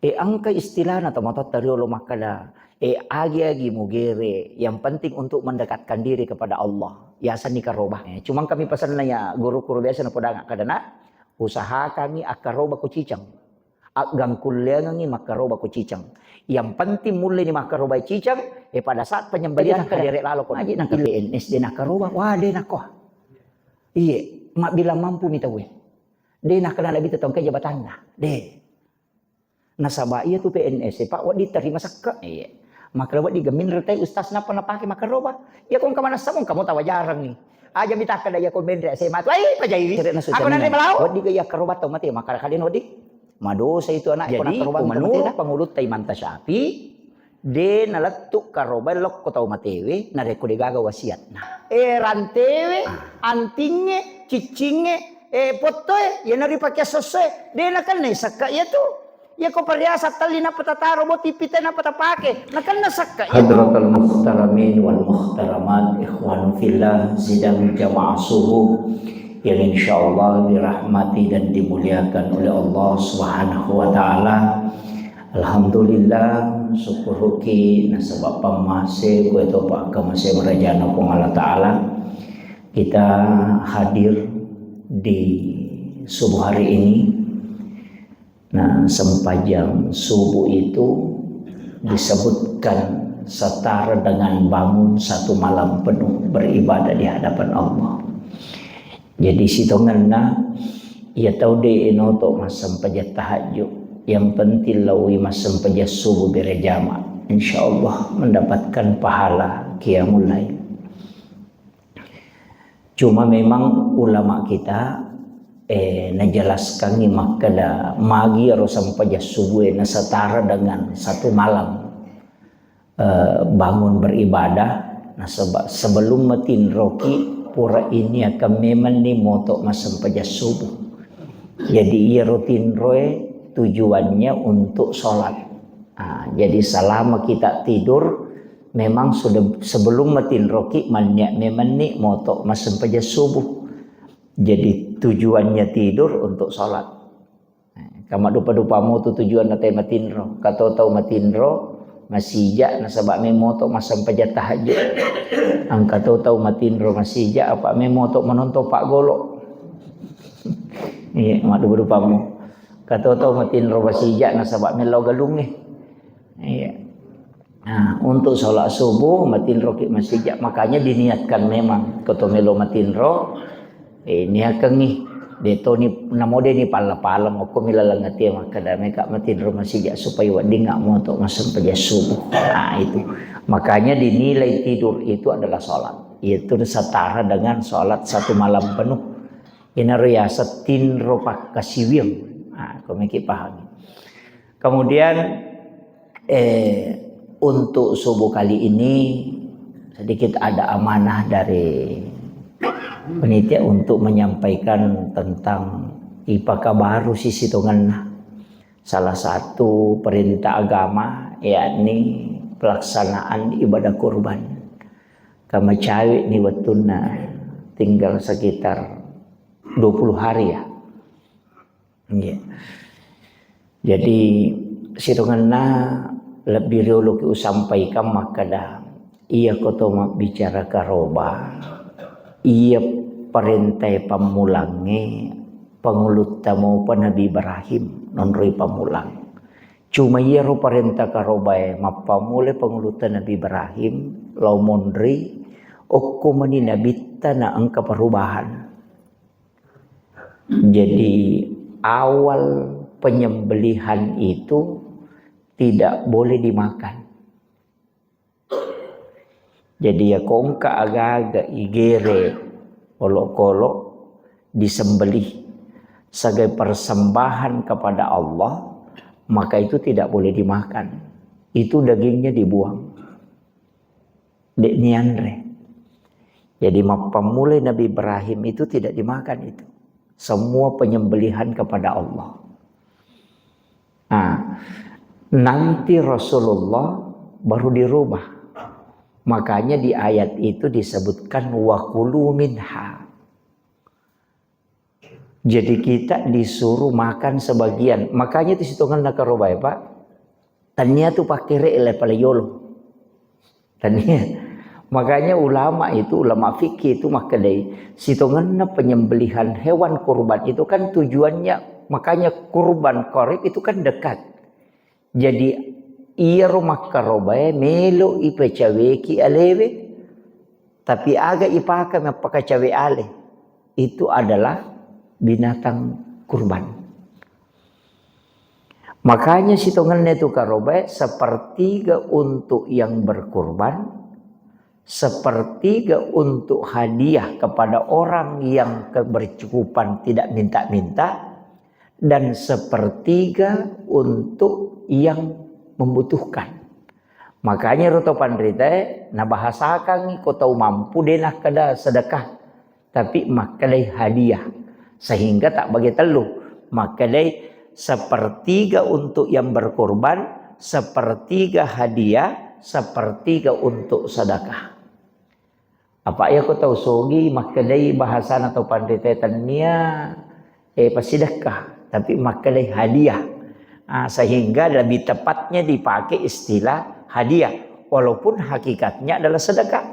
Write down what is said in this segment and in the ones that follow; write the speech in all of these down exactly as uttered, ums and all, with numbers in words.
E, engka istilahna tomatoatta riolo makkeda, e, agi-agi mugere, yang penting untuk mendekatkan diri kepada Allah. Yasenni karoba. E, cuma kami pesanna ya guru-guru biasa napodangnga kadana, usahakangngi akkaroba ko ciceng. Aggangkulleangengngi makkaroba ko ciceng. Yang penting mulleni makkaroba ciceng, e, pada saat penyembelihan kaderek lalo ko. Aji nangka P N S de nakkaroba, wah de nakko. Iye, mabbilang mampu mi tauwe. De nakka nabitta tongke jabatanna. De. Nasaba iya tu P N S, Pak, wedding terima sekke. Iya. Maka wedding geminreng tai ustaz napa napake makkaroba. Iya ko engka manessa mo, engka mo tawajarengngi. Aja mitakkeda iya ko menre S M A tu, ai pajaiwi. Aku nanti melau. Wedding iya karoba tau mate, maka kalian wedding. Madosa itu anak. Jadi, menurut pengulutta Imam Tasyafi, de nalettu karoba lokko tau matewe, narekko degaga wasiatna. E, rantewe, antingnge, ciccingnge, e, pottoe, iyanaritu pake sossoe, de nakenna sekke iya tu. Iyako perhiasan telli nappa tataro, botting pite nappa tapake, nakenna sekke iya. Hadratal muhtaramin wal muhtaramat, ikhwan fillah, sidang jamaah subuh yang insyaallah dirahmati dan dimuliakan oleh Allah Subhanahu wa taala. Alhamdulillah, syukuruki nasaba pammase kue topa kamase merajana Puang Allah Taala. Kita hadir di subuh hari ini. Nah, sempajang subuh itu disebutkan setara dengan bangun satu malam penuh beribadah di hadapan Allah. Jadi, sitongenna, iya tau de enoto massempajang tahajud. Yang penting laui massempajang subuh berjamaah. Insya Allah mendapatkan pahala qiyamul lail. Cuma memang ulama kita, eh, najelaskangngi makkeda, magi ero sempajang subuh e nasetara dengan satu malam, eh, bangun beribadah, nasaba sebelum matinroki pura iniakan memenni moto massempajang subuh. Jadi iyaro tinroe tujuannya untuk sholat. Nah, jadi selama kita tidur, memang sudah sebelum matinroki manniat memenni moto massempajang subuh. Jadi tujuannya tidur untuk sholat. Nah, kama dupa-dupamu tu tujuanna te matinro. Kato tau matinro masija nasaba me moto massempajang tahajud. Engka to tau matinro masija apa me moto menonton pak golo. Iya, maddupa-dupamu. Kato tau matinro masija nasaba mellau galungnge. Iya. Nah, untuk sholat subuh matinroki masija, makanya diniatkan memang koto melo matinro, eh, niakengngi. Detoni namodeni palla-palla mokko milaleng atie makkeda meka matinro masija supaya wedding moto massempajang subuh. Nah, itu. Makanya dinilai tidur itu adalah sholat. Itu setara dengan sholat satu malam penuh. Inaro yaseng tinro pakkasiwiang. Nah, komeki pahami. Kemudian, eh, untuk subuh kali ini sedikit ada amanah dari penitia untuk menyampaikan tentang ipakabaru sisi tongenna. Salah satu perintah agama yakni pelaksanaan ibadah kurban. Kamacawi ni wettunna tinggal sekitar dua puluh hari ya. Iya. Jadi sitongenna lebbi rioloki usampaikan makkeda, iya koto mabbicara karoba, iya parentai pammulangnge pangulutta mopa Nabi Ibrahim nonroi pammulang. Cuma iyaro parenta karobae mappammulai pangulutta Nabi Ibrahim lao monri okko mani nabitta na engka perubahan. Jadi awal penyembelihan itu tidak boleh dimakan. Jadi ya kongka aga-aga igere olok-olok disembelih sebagai persembahan kepada Allah, maka itu tidak boleh dimakan. Itu dagingnya dibuang. Dek nianre. Jadi mappammulai Nabi Ibrahim itu tidak dimakan itu. Semua penyembelihan kepada Allah. Nah, nanti Rasulullah baru dirubah. Makanya di ayat itu disebutkan wa kulu minha. Jadi kita disuruh makan sebagian. Makanya itu sitongenna karobae, Pak. Tania tu pakkere le pala yolo. Tania. Makanya ulama itu, ulama fikih itu makkedai, sitongenna penyembelihan hewan kurban itu kan tujuannya, makanya kurban qarib itu kan dekat. Jadi, iyaro makkarobae melo ipecaweki alewe, tapi aga ipake mappakacawe ale, itu adalah binatang kurban. Makanya sitongenna itu karobae sepertiga untuk yang berkurban, sepertiga untuk hadiah kepada orang yang kebercukupan tidak minta-minta, dan sepertiga untuk yang membutuhkan. Makanya ro tau panritae nabahasakangngi ko tau mampu de nakkeda sedekah, tapi makkedai hadiah. Sehingga tak bagi tellu, makkedai sepertiga untuk yang berkurban, sepertiga hadiah, sepertiga untuk sedekah. Apa iya ko tau sogi makkedai bahasana tau panritae tania, eh, pasidekka, tapi makkedai hadiah. Ah, sehingga lebih tepatnya dipakai istilah hadiah, walaupun hakikatnya adalah sedekah.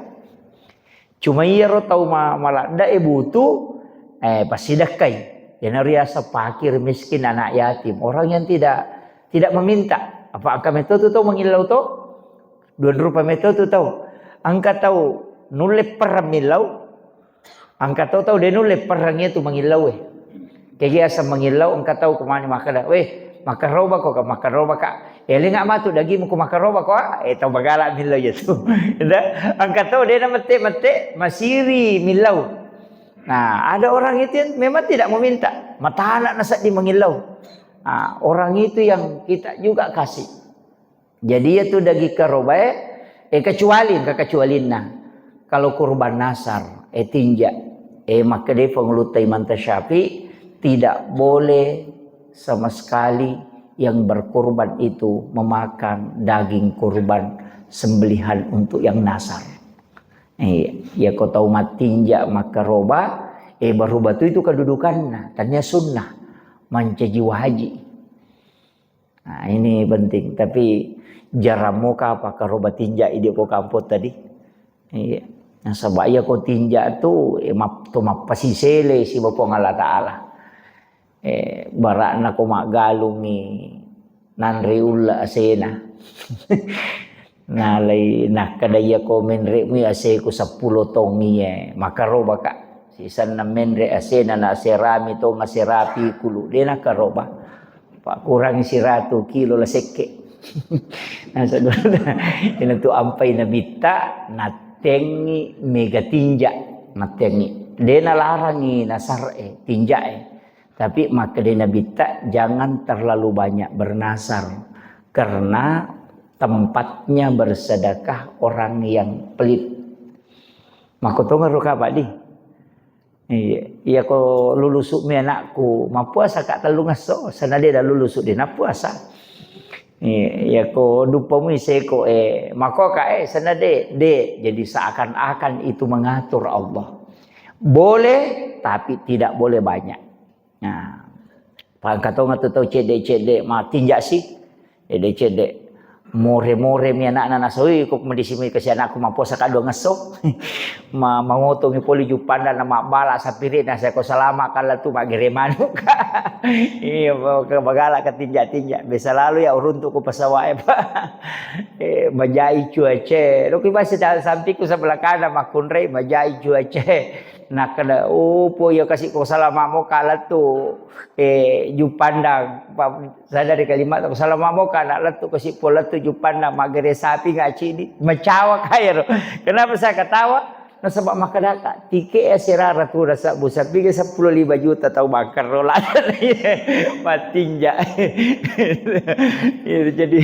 Cuma iyaro tau ma-, maladda e butuh, eh, pasidekkai. Iyanariasa fakir miskin, anak yatim, orang yang tidak, tidak meminta. Apa engka metto tu tau mangillau to? Dua rupa metto tu tau. Engka tau nulle perrang millau, engka to tau de nulle perrang itu mangillau e. Kegi asal mangillau, engka tau kumani makkeda, "Weh, makkaroba ko ka, makkaroba ka." Eh, lenga matu daging ko makkaroba ko, ah. Eh, tau bagala millau ya tu. Engka tau de na mette-mette, masiri millau. Nah, ada orang itu yang memang tidak meminta, matana na seddi mangillau. Nah, orang itu yang kita juga kasih. Jadi, iya tu daging karobae, eh, kecuali, engka kecualinna. Kalau kurban nasar, eh, tinja, eh, makkedai Pangulutta Imam Syafi'i, tidak boleh sama sekali yang berkurban itu memakan daging kurban sembelihan untuk yang nasar. Eh, iya ko tau mattinja makkaroba, eh, baru batu itu kedudukanna, tania sunnah, mancaji wajib. Nah, ini penting. Tapi jarang mo kapang karoba tinja idi ko kampong tadi. Iya. Nasaba iya ko tinja tu, eh, map-, to mappasisele siba Puang Allah Ta'ala. Eh, barakna ko maggalungi nanre ulle asena. Nalai nakkeda iya ko menre mui aseku seppulo tong iye, makkaroba ka. Sisenna menre asena na aserami tong aserapi kulu, de nakkaroba. Pakkurangi siratu kilo la sekke. Nasaba ina tu ampai nabitta, nattengi mega tinja, nattengi. De nalarangi nasar e, tinja e. Tapi makkeda nabitta, jangan terlalu banyak bernasar, karena tempatnya bersedekah orang yang pelit. Makkotongeng ro kapang di. Iya, iya ko lulusu mi anakku, mappuasa ka tellungesso, sanade da lulusu de nappuasa. Iya, iya ko duppa mui seko, eh, mako ka, eh, sanade, de. Jadi seakan-akan itu mengatur Allah. Boleh, tapi tidak boleh banyak. Nah, pangka tongeng tu tau cedde-cedde, matinja si, cedde-cedde. More-more mi anakna nasoi, ko medisi mi kasi anakku mappuasa ka dua ngesso. Ma-, mangoto mi poli juppanda na mabbala sapirina, saya ko salama kala tu maggere manuk. Iya, bagala ka tinja-tinja. Biasa lalu ya uruntu ko pesawat e, Pak. Eh, majai cuaca. Lo ki masih dalam sampingku sebelah kanan makkunrai majai cuaca. Nakkeda, "Oh, po iya kasi ko salama mo kala tu, eh, juppandang." Pa-, sadari kalimat, "Ko salama mo kala lettu kasi po lettu juppandang, maggere sapi ngaci di." Macawa kaya ro. Kenapa saya ketawa? Nasaba makkedaka, tike ya sirara tu rasa busa, pige seppulo lima juta tau bangker ro lada. Matinja. Iya, jadi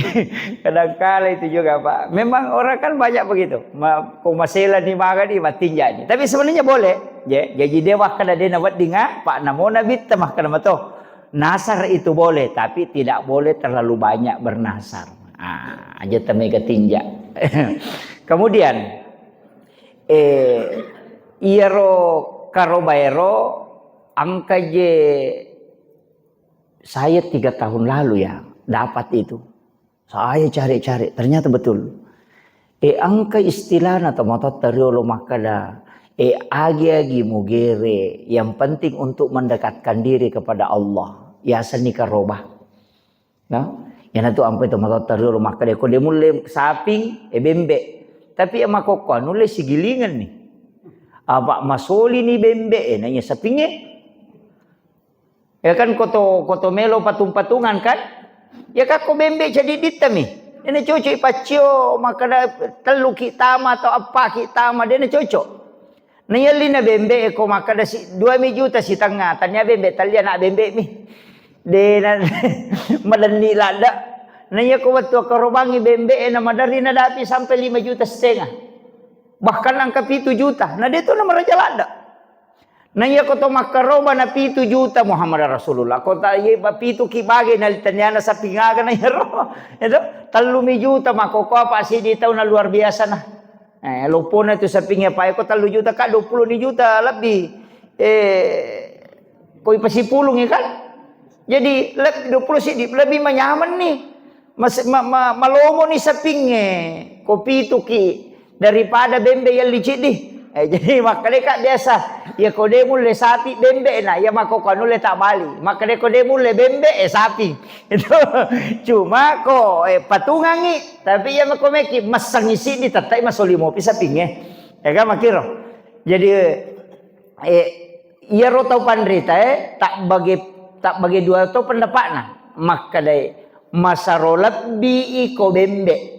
kadangkala itu juga, Pak. Memang orang kan banyak begitu. Ma-, ko masela ni maga di matinja ni. Tapi sebenarnya boleh. Ya, jadi dia makkeda de nawedding, ah, Pak, namo nabitta makkeda mato. Nasar itu boleh, tapi tidak boleh terlalu banyak bernasar. Ah, aja temega tinja. Kemudian, eh, iyaro karobaero engka je saya tiga tahun lalu ya dapat itu. Saya cari-cari, ternyata betul. E, engka istilahna tomatoatta riolo makkeda, e, agi-agi mugere, yang penting untuk mendekatkan diri kepada Allah. Yasenni karoba. Nah, iyanatu ampai tomatoatta riolo makkeda, ko de mulle saping, e, bembe. Tapi iya makkokkoe nulle sigilingenni. Apa masolini bembe, e, na iya sapingnge. Ya kan, koto, koto melo patung-patungan kan? Ya kan, ko bembe cediddittami. Dena cocok ipaccio makkeda telluki tama atau appaki tama, dena cocok. Na yallina bembe e ko makkeda si, dua mi juta sitengnga, tania bembe, talli anak bembe mi. Dena madenni ladda. Na iya ko wettu akkarobangi bembe e na maderri nadapi sampai lima juta setengah. Bahkan angka pitu juta. Na de to na maraja ladda. Na iya ko to makkaroba na pitu juta Muhammad Rasulullah. Ko ta iya ba pitu ki bage na litaniana saping aga na iyaro. Itu tellu mi juta makkokkoe apa sidi tau na luar biasa na. Eh, lopona itu sapingnya pa ko tellu juta ka dua puluh ni juta lebih. Eh, koi pasipulung ya kan? Jadi lebih dua puluh sidi lebih manyaman nih. Mas-, ma-, ma-, malomo ni sapingnge, ko pitu ki daripada bembe yang licik di. Eh, jadi makkeda ka biasa, ya ko de mulle sapi bembe na, ya makkokkoe nulle tak bali. Makkeda ko de mulle bembe, eh, sapi. Itu cuma ko, eh, patungangi, tapi ya mako meki massangi sidi tettai masoli mopi sapingnge. Ya kan makiro. Jadi, eh, iyaro tau panrita, eh, tak bagi, tak bagi dua to pendapatna. Makkedai, masaro lebbi iko bembe.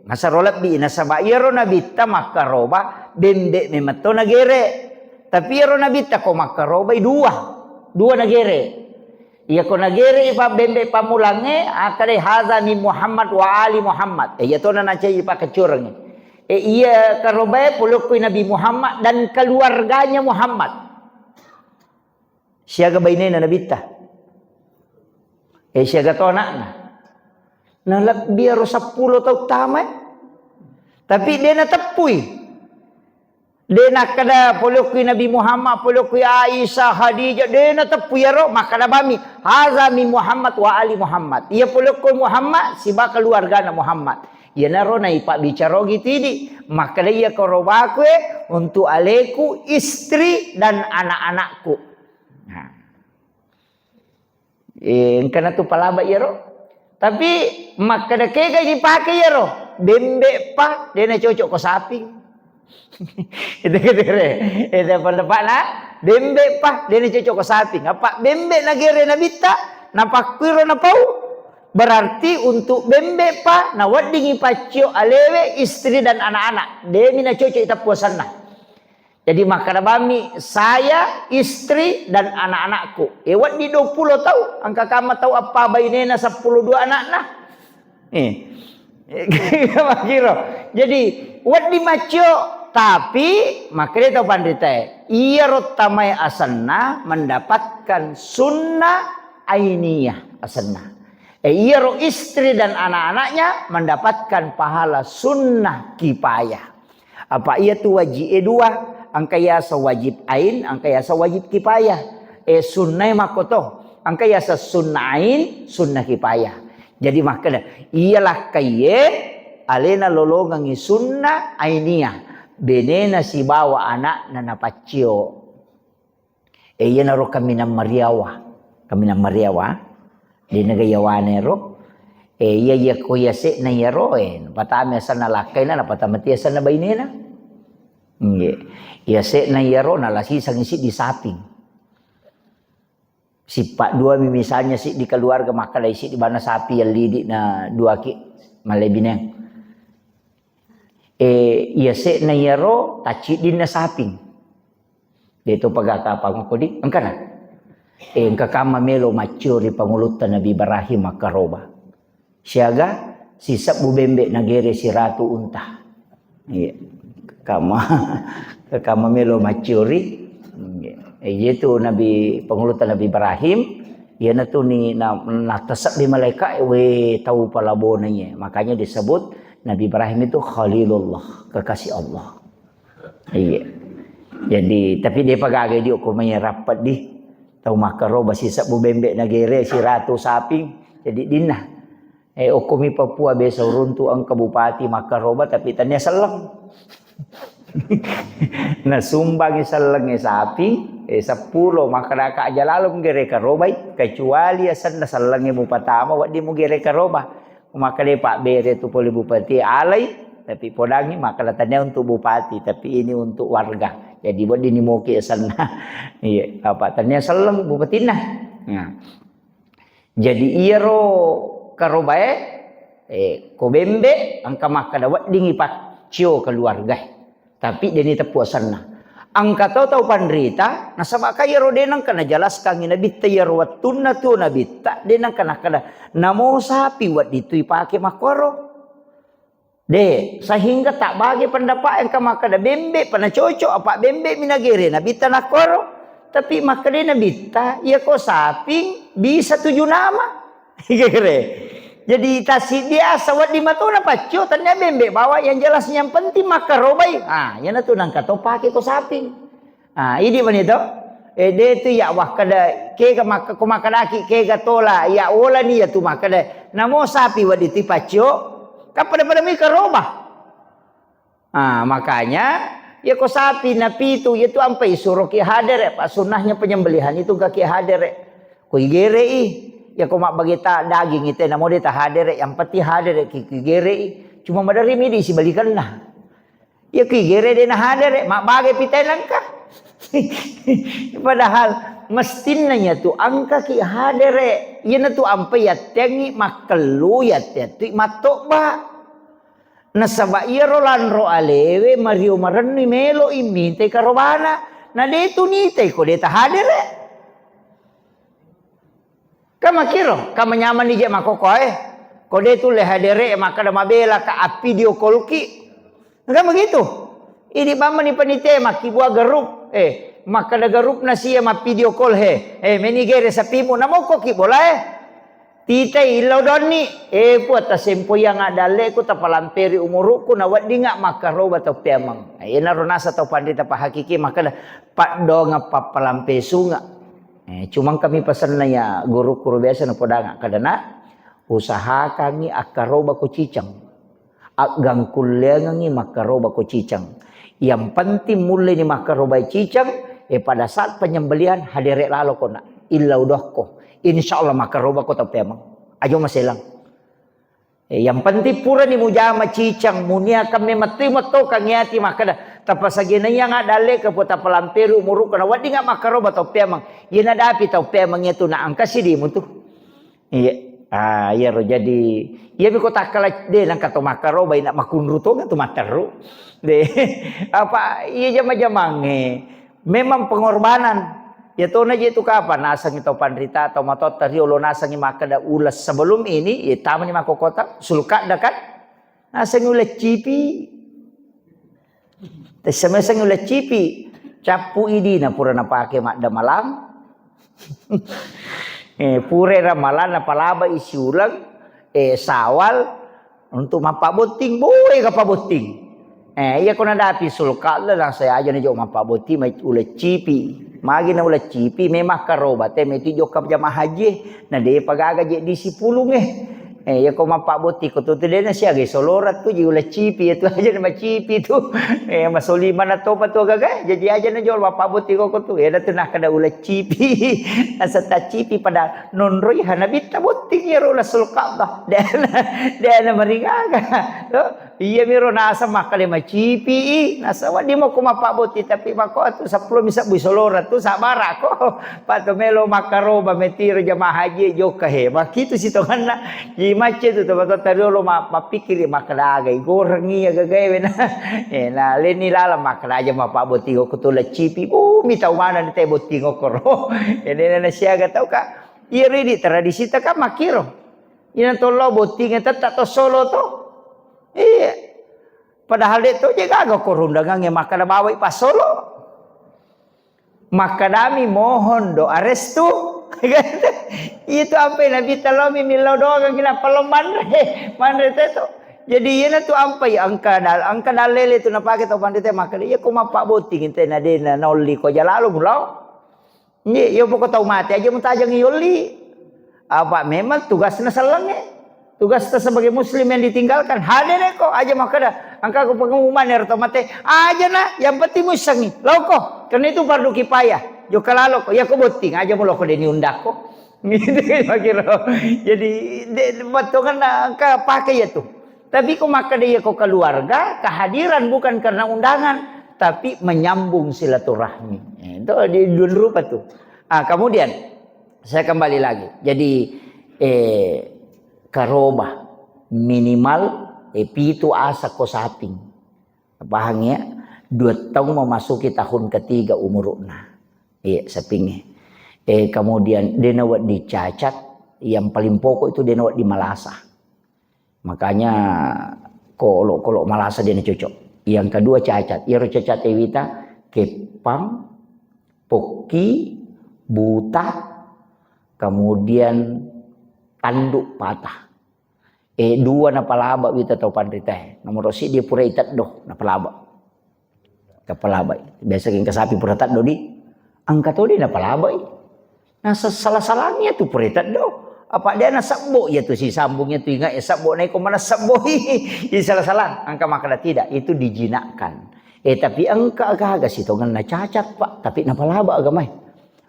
Masaro lebbi, nasaba iyaro nabitta makkaroba bembe memetto nagere. Tapi iyaro nabitta ko makkarobai dua, dua nagere. Iya ko nagere pa bembe pammulangnge, akkadai, "Hadza min Muhammad wa ali Muhammad." Eh, iya tona nacai pakeccurengnge. Eh, iya karobae polokko Nabi Muhammad dan keluarganya Muhammad. Siaga bainena nabitta. Eh, siaga to anakna. Na lebbi aro seppulo tau tamae. Tapi de nateppui. De nakkeda, "Polokki Nabi Muhammad, polokki Aisyah, Khadijah," de nateppu iyaro, makkeda bami, "Haza min Muhammad wa ali Muhammad." Iya polokko Muhammad siba keluargana Muhammad. Iyanaro naipabbicarogi tidi, makkeda, "Iya korobakue untuk aleku, istri dan anak-anakku." Nah. Eh, engkana tu palaba iyaro. Tapi makkeda kega dipake iyaro? Bembe pa, de nacocok ko saping. Itu kira. Itu pendapatna, bembe pa, de nacocok ko saping. Apa bembe nagere nabitta, napakkuiro napau. Berarti untuk bembe pa, naweddingi paccio alewe, istri dan anak-anak. Demi nacocok itappuasanna. Jadi makkeda bami, "Saya, istri, dan anak-anakku." Eh, wedding dua puluh tau, engka kamma tau appa bainena seppulo dua anakna. Eh. Makiro. Jadi, wedding maccio, tapi makkeda tau panritae, iyaro tamae asenna mendapatkan sunnah ainiyah asenna. Eh, iyaro istri dan anak-anaknya mendapatkan pahala sunnah kifayah. Apa iya tu wajib e dua, engka yaseng wajib ain, engka yaseng wajib kifayah. Eh, sunnae makkoto, engka yaseng sunnah ain, sunnah kifayah. Jadi makkeda, iya lakkaiye alena lolongengngi sunnah ainiyah, benena sibawa anakna napaccio. Eh, iyanaro kaminang mariawa. Kaminang mariawa. Di naga yawanero. Eh, iya, iya ko yase'na iyaro, eh, napatama asenna lakkaina, napatama ti asenna bainena. Nggih. Yase'na iyaro, nalasisangi siddi saping. Sippa dua mi misalnya siddi keluarga makkalai siddi bana sapi yang lidi na dua ki malebbineng. Eh, yase'na iyaro tacciddinna saping. De to pagaka pangokko di, engkana. Eh, engka kamma melo maccio ri pangulutta Nabi Ibrahim makkaroba. Siaga sisebbu bembe nagere siratu unta. Iya. Kamma, kamma melo maccio ri. Iya. Eh, itu Nabi, pangulutta Nabi Ibrahim, iyanatu ni na, natasebbi malaika, we tau palabona iye. Makanya disebut Nabi Ibrahim itu Khalilullah, kekasih Allah. Iya. Jadi, tapi depa gaga dio ko mai rapat di tau makkaroba sisebbu bembe nagere siratu saping. Jadi dinna. Eh, okkomi Papua biasa uruntu engka bupati makkaroba tapi tania selleng. Nasumbangi sellengnge sapi, eh, seppulo, makkada ka aja lalo mugere karobai, kecuali asenna sellengnge mupatama, wedding mugere karoba. Makkada pabbere tu pole bupati alai, tapi podangi makkada tania untuk bupati, tapi ini untuk warga. Jadi wedding ni moki asenna. Iya, apa tania selleng bupatinna. Nah. Jadi iyaro karobae, eh, ko bembe, engka makkada weddingi paccio keluargae. Tapi deni teppu asenna. Engka to tau panrita, nasaba ka iyaro de nengka najelaskangi nabitta iyaro wettunna tuo nabitta, de nengka nakkada, namo sapi wedding tu ipake makkoro. De, sehingga tak bagi pendapat engka makkada bembe pa nacocok, apa bembe mi nagere nabitta nakkoro. Tapi makkada nabitta, iya ko saping bisa tuju nama. Gere. Jadi tasi biasa wedding matona paccio, tania bembe bawa yang jelas yang penting makkarobai. Ah, yana tu nangka to pake ko saping. Ah, idi mani to. Eh, de tu ya wakkada kega makka, ko makkadaki kega tola, ya ola ni ya tu makkada. Namo sapi wedding tu paccio. Kan pada-pada mi karoba. Ah, makanya ya ko sapi napitu ya tu ampai suruh ki hadere, pak sunnahnya penyembelihan itu gak ki hadere. Ko igere i, ya ko mabbagi ta daging ite namo de ta hadere, yang penting hadere ki, ki gere i. Cuma madari midi sibalikanna. Iya ki gere de na hadere, mabbage pita nengka. Padahal mestinna iya tu engka ki hadere, iyana tu ampe yatteangngi makkellu, yatteang tu mattobba. Nasaba iyaro lanro alewe mario marenni melo i mintai karobana, na de tu nitai ko de ta hadere. Ka makkiro, ka manyamani je makkokkoe. Ko de tulle hadere makkada mabela ka appidio call ki. Kan begitu. Idi bammani panitia makkibua garup. Eh, makkada garup na sia mappidio call he. Eh, meni gere sapimu na mokko ki bolae. Titai illau donni. Eh, puatta sempoiang addalle ku tapalamperi umurukku na weddinga makkaroba tau peameng. Eh, enaro nasa tau panrita pahakiki makkada paddonga pappalampesunga. Eh, cuma kami pasenna ya guru-guru biasa napodanga kadana usahakangi akkaroba ko cicang. Aggangkulleangengi makkaroba ko cicang. Yang penting mulle ni makkaroba cicang, eh, pada saat penyembelihan hadere lalo kona. Illa udokko. Insya Allah makkaroba ko tau peameng. Ajo maselang. Eh, yang penting purani mujama cicang, munia kan memang tu metto kan yati makkada, tapasagena yang ada leka po tapalamperu muruk kana wedding makkaroba tau peameng. Yena dapi tau peameng itu na angka sidimu tu. Iya. Ah, iya ro jadi iya mi ko takkala de nangka to makkaroba ina makunru to tu matteru. De. Apa iya jama-jamange. Memang pengorbanan. Ya tona je tu kapan nasengi tau panrita, tau matotta riolo nasengi makkeda uleng sebelum ini, ya tamani makkokota, sulkada kan? Nasengi uleng cipi. Tessa mesengi uleng cipi. Cappu idina pura napake maddamalang. Eh, pura ramalang napalaba isi uleng, eh, sawal, untuk mappabotting, boe ka pabotting. Eh, iya ko nadapi sulkalla, langsung aja na jo mappabotting, mai uleng cipi. Magi na uleng cipi, memang karoba te, meti jokka jamaah haji, na depa gaga je di sipulung eh. Eh, iya ko mappabotting ko tu, tu dena siaga solora tu, ji uleng cipi, itu aja na macipi tu. Eh, masolima na topa tu gaga, jadi aja na jo mappabotting ko, ko tu. Ya, tu nakkeda uleng cipi. Asa tacipi pada nonroi hanabitta botting iyaro Lailatul Qadar. De'na, de'na marigaga. To? Iya miro naseng makkeda macipi i. Naseng wedding mako mappabotting tapi mako atu seppulo mi sebbu solora tu sabara ko. Pato melo makkaroba metiro jamaah haji jokka he. Makitu sitonganna. Ji macce tu to, to, to, riolo ma-, mappikiri makkeda aga i goreng iya gagae wena. Eh, na leni lalang makkeda aja mappabotting ko tu uleng cipi. Uh, mi tau mana ni te botting okkoro. Ene na siaga tau ka. Iyaro idi tradisita kan makkiro. Ina tollo bottingnge tetta to solo to. Iya. Padahal de to je gaga ko rundangangnge makkeda bawai passolo. Makkedami mohon doa restu. Itu ampai Nabi talomi millau doang kina palong manre. Manre te to. Jadi iyana tu ampai engka dal-, engka dalele tu napake tau panrita makkeda iya ko mappabotting te na de na nolli ko jalalo mulau. Nggih, iya poko tau mate aja mutajeng yolli. Apa memang tugasna sellengnge. Tugasta sebagai muslim yang ditinggalkan, hadir ko, aja makkeda, engka ko pengumuman ya, mate, aja na, yang penting muissengi, loko, karena itu fardu kifayah, jokka laloko, ya ko botting, aja mu loko, deni undako. Gitu, kira-kira. Jadi, de-, bettuanna engka pakai ya tuh. Tapi ko makkeda ya ko keluarga, kehadiran bukan karena undangan, tapi menyambung silaturahmi. Eh, itu di dua rupa tuh. Ah, kemudian, saya kembali lagi. Jadi, eh, karoba minimal, eh, pitu asa ko saping. Pahang ya? Dua tahun memasuki tahun ketiga umurna. Iya, sapinge. Eh, kemudian de nawedding cacat, yang paling pokok itu de nawedding malasa. Makanya kolo-kolo malasa de na cocok. Yang kedua cacat. Iyaro cacat ewita, keppang, pokki, buta, kemudian tanduk patah. Eh, dua napalaba wita tau panritae. Nomoro siddi pura iteddo, napalaba. Kapalabai. Biasa engka sapi pura teddo di, engka to de napalabai. Nah, se-, salah-salahnya tu pura teddo. Apa dia nasebbo ya tu si sambung ya tu ingat ya sebbo naik mana sebbo. Ini salah-salah. Engka makkeda tidak, itu dijinakkan. Eh, tapi engka gaga sitongenna cacat, Pak, tapi napalaba agamai.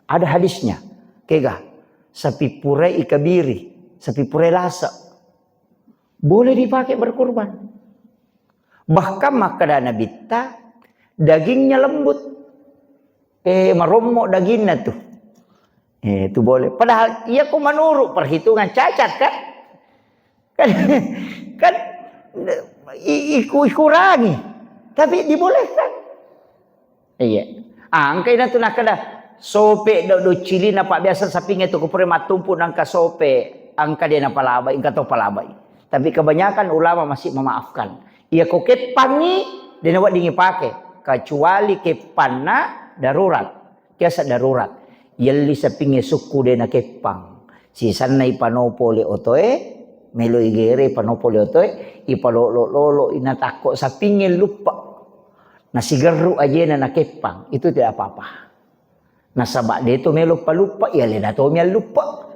Ada hadisnya. Kega, sapi purai ikabiri, sapi purai lasa. Boleh dipakai berkurban. Bahkan makkeda Nabitta, dagingnya lembut. Eh, marommo daginna tuh. Eh, itu boleh. Padahal iya ko menurut perhitungan cacat kan? Kan, kan i-, iku-, ikurangi. Tapi dibolehkan. Iya. Ah, engka ina tu nakkeda, sope do, do cili na, Pak, biasa sapinge tu ko pura mattumpu nangka sope, engka de napalabai, engka to palabai. Tapi kebanyakan ulama masih memaafkan. Iya ko keppangi, de naweddingi pake, kecuali keppanna darurat. Biasa darurat. Yelli sapinge sukku de nakeppang. Sisanna ipanopo le otoe, melo igere ipanopo le otoe, ipalolo-lolo ina takko sapinge luppe. Nasigerru ajena nakeppang, itu tidak apa-apa. Nasaba de to melo paluppe, ya lena to mialluppe.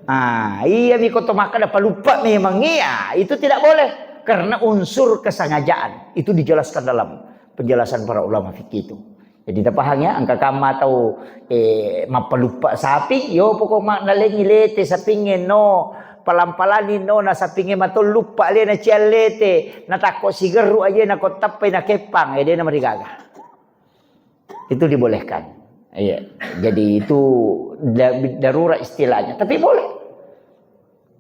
Ah, iya mi ko to makkeda paluppe memang iya, itu tidak boleh karena unsur kesengajaan. Itu dijelaskan dalam penjelasan para ulama fikih itu. Jadi tapahang ya, engka kamma tau, eh, mappaluppe sapi, yo pokok ma-, nalengi lete sapinge no, palang-palanni no, na sapinge matolluppe alena ciallete, natakko sigerru aje na ko tappai nakeppang, eh, de namarigaga. Itu dibolehkan. Iya. Jadi itu da-, darurat istilahnya, tapi boleh.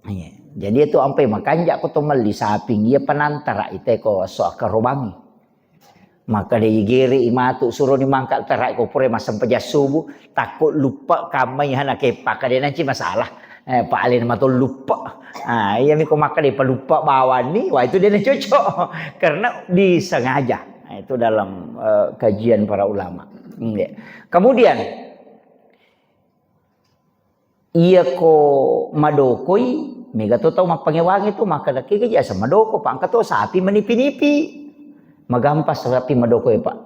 Iya. Jadi itu ampai makanja ko to melli saping, iya penantara ite ko so akarobangi. Maka de igere imatu suroni mangka tara ko pura massempajang subuh, takko luppe kammai hana keppa, ka de nanci masalah. Eh, pa alena matolluppe. Ah, iya mi ko makkeda paluppe bawanni, wah itu de nacocok. Karena disengaja. Nah, itu dalam, eh, kajian para ulama. Iya. Kemudian, iya ko madokoi, mega to tau mappangewangi tu, makkeda, "Kega ji asa madoko, Pak? Engka to sapi manipi-nipi." Magampa sapi madokoi, Pak.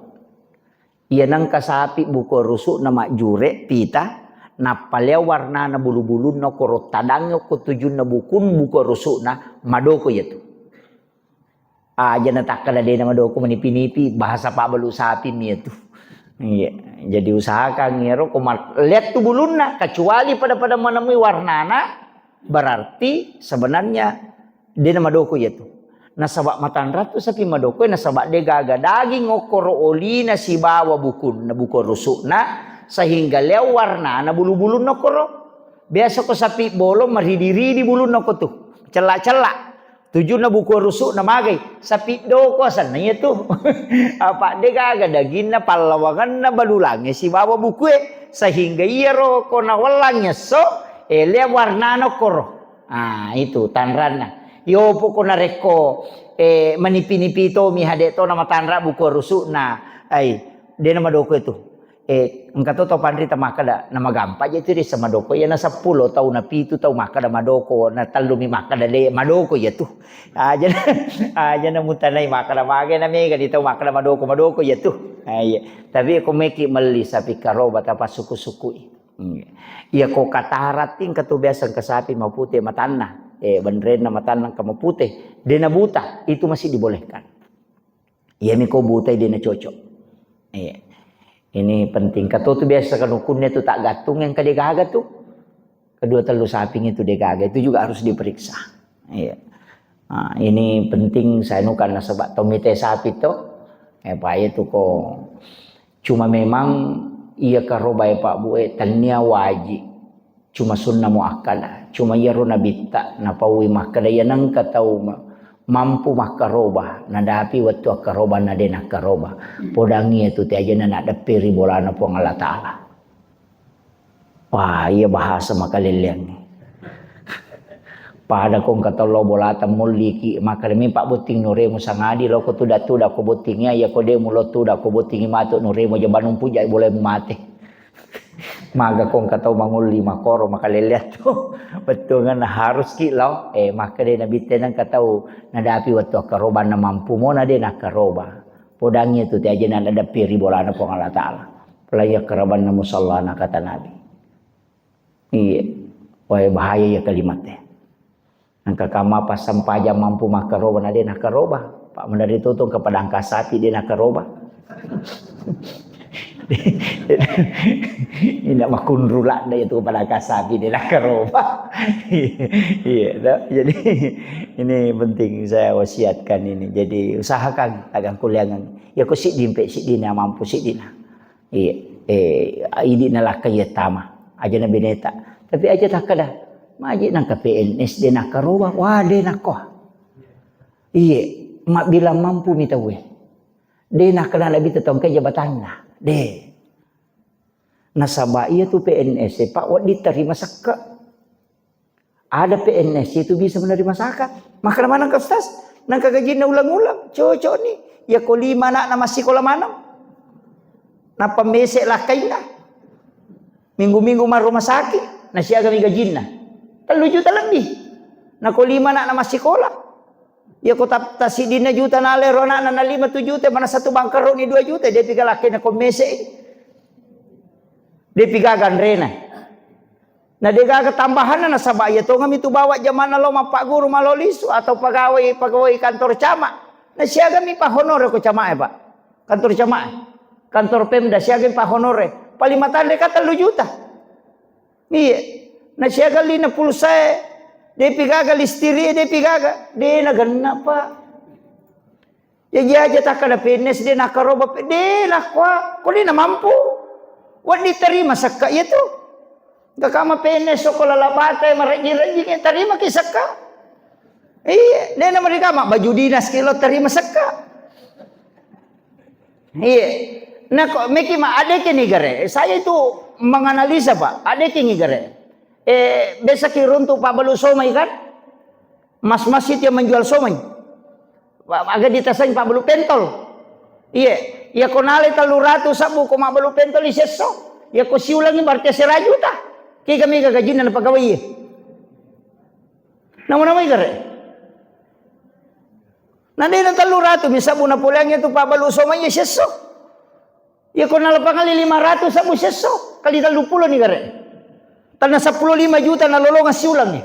Iya nengka sapi buko rusu'na majjure pita, nappa lea warnana bulu-bulunna koro tadangnge ko tujunna bukun buko rusu'na, madoko iya tu. Aja natakkeda dena madoko manipi-nipi, bahasa pabbalu sapi mi iya tu. Iya, jadi usahakan iyaro ko ma-, lihat tu bulunna, kecuali pada-pada menemui warnana, berarti sebenarnya dena madoko iya tu. Nasaba matanra tu sapi madoko, nasaba de gaga daging okkoro olina sibawa bukunna, buko rusu'na, sehingga leo warnana bulu-bulunna okkoro. Biasa ko sapi bolong maridi-ridi bulunna ko tu, cella-cella. Tujunna buko rusu'na magai, sapi doko asenna iya tu. Apa de gaga daginna, pallawangenna, balulangnge sibawa bukue, sehingga iyaro ko nawellang esso, eh, lea warnana okkoro. Ah, itu tanranna. Yo poko narekko, eh, manipi-nipi tomi hade to namatanra buko rusu'na. Ai, dena madoko itu. Eh, engka to tau panrita makkeda, namagampa je tu dessa madoko. Iyana seppulo tau, napitu tau makkeda madoko, natellumi makkeda de madoko iya tu. Aja, aja namutanai makkeda mage na mega di tau makkeda madoko, madoko iya tu. Ah, iya. Tapi ko meki melli sapi karoba tapassuku-sukui. Iya. Iya ko katarat engka tu biasa engka sapi mapute matanna. Eh, benrenna matanna engka mapute, de' nabuta, itu masih dibolehkan. Iyami ko butai de' nacocok. Iya. Ini penting. Kato tu biasa kan hukumnya tu tak gantung yang kade gaga tu. Kedua tellu saping itu de' gaga, itu juga harus diperiksa. Iya. Nah, ini penting saya nukan nasaba tomite sapi to. Eh, pa itu ko cuma memang iya karoba ya Pak Bu, eh, tania wajib. Cuma sunna muakkada. Cuma iyaro nabitta napaui makkada iya nengka tau ma-, mampu makkaroba, nadapi wettu akkarobanna de' nakkaroba. Podangi iya tu te ajana nadeppe ri bolana Puang Allah Ta'ala. Wah, iya bahasa makalelleang. Pada ko engka tau lao bolata molliki, makkada mi pabbotting nuremu sangadi lao ko tuda-tuda ko bottingi, iya ko de' mulo tuda ko bottingi matu nuremu aja banung puja boleh mate. Maga ko engka tau mangolli makoro makalelleang tu. Bettuanna harus ki lao, eh, makkada nabitta nengka tau nadapi wettu akkarobanna mampu mo na de' nakkaroba. Podangi tu te ajana nadeppe ri bolana Puang Allah Ta'ala. Apalagi akkarabanna musallana kata Nabi. Iya. Wah, bahaya iya kalimat e. Engka kama passempajang mampu makkaroba na de' nakkaroba. Pak menari tutung kepada angka sapi de' nakkaroba. Ina makunru ladda itu kepada angka sapi de' nakkaroba. Iya, toh. Jadi ini penting saya wasiatkan ini. Jadi usahakan agar kuliangan. Ya ko sidding pe, sidding na mampu sidding na. Iya, eh, idi nalakka iya tama. Aja na beneta. Tapi aja takkada, maji nangka P N S de' nakkaroba, wah de' nakko. Iya, mabbilang mampu mi tauwe. De' nakka nalabita tongkai jabatanna. De'. Nasaba iya tu P N S, Pak, wedding tarima sekka. Ada P N S itu bisa menerima zakat. Makkada maneng ka Ustaz, nangka gajinna ulang-ulang, cocok ni. Iya ko lima anakna massikola maneng. Nappa mese lakkainna. Minggu-minggu ma rumah sakit, na siaga mi gajinna. Tellu juta lebih. Na ko lima anakna massikola. Iya ko ta-, ta siddinna juta nalero anakna na lima tu juta, mana satu bangkaro ni dua juta, de' pi gaga lakkainna ko mese. De' pi gaga anrena. Na de' gaga tambahanna nasaba iya tongeng mi tu bawa jamanna lao mappagguru, malo lisu atau pegawai, pegawai kantor camat. Na siaga mi pahonor ko camat e, Pak. Kantor camat e. Kantor Pemda siaga mi pahonor e. Paling matanre ka tellu juta. Iya. Na siaga lina pulsa e, de' pi gaga listiri e, de' pi gaga. De' na genna, Pak. Jaji aja takkada P N S de' nakkaroba pe-, de' nakkoa, ko de' namampu. Wedding tarima sekka iya tu. Gakama P N S soko lalabata e marejjing-rejjing e tarima ki sekka. Iya, de' namarikama baju dinas ki lo tarima sekka. Iya. Nako meki ma adeke ni gare. Saya itu menganalisa, Pak. Adeke ni gare. Eh, biasa ki runtu pabbalu somai kan? Mas-mas itu yang menjual somai. Wa-, aga ditaseng pabbalu pentol. Iya, iya ko nalai tellu ratu sabbu ko mabbalu pentol i sesso. Iya ko siulangi berarti sera juta. Kega mega gajinna na pegawai. Nama-nama igare. Na de' na tellu ratu mi sabbu na poleang itu pabbalu somai iya sesso. Iya ko nalapangali lima ratu sabbu sesso, kali tellu pulo ni gare. Tanna seppulo lima juta nalolongang siulang e.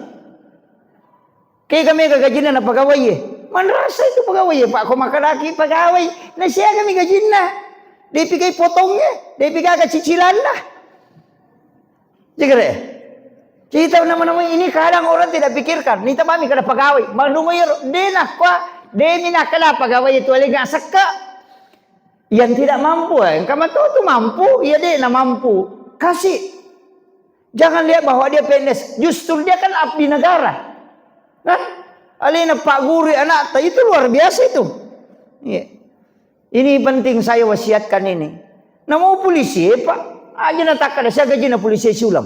Kega mega gajinna na pegawai e. Manrasa itu pegawai e, Pak, ko makkadaki pegawai, na siaga mi gajinna. De' pi gaga potong e, de' pi gaga cicilanna. Jegere. Cerita nama-nama ini kadang orang tidak pikirkan. Ni tamami kada pegawai. Manungo iyaro, de' nakkoa, de' mi nakkada pegawai itu ale nggak sekka. Yang tidak mampu, eh, engka mato tu mampu, iya de' na mampu. Kasih. Jangan lihat bahwa dia P N S, justru dia kan abdi negara. Kan? Alena Pak Guru anakta itu luar biasa itu. Iya. Ini penting saya wasiatkan ini. Namo polisi, Pak, aja na takkada siaga gajinna polisi siulang.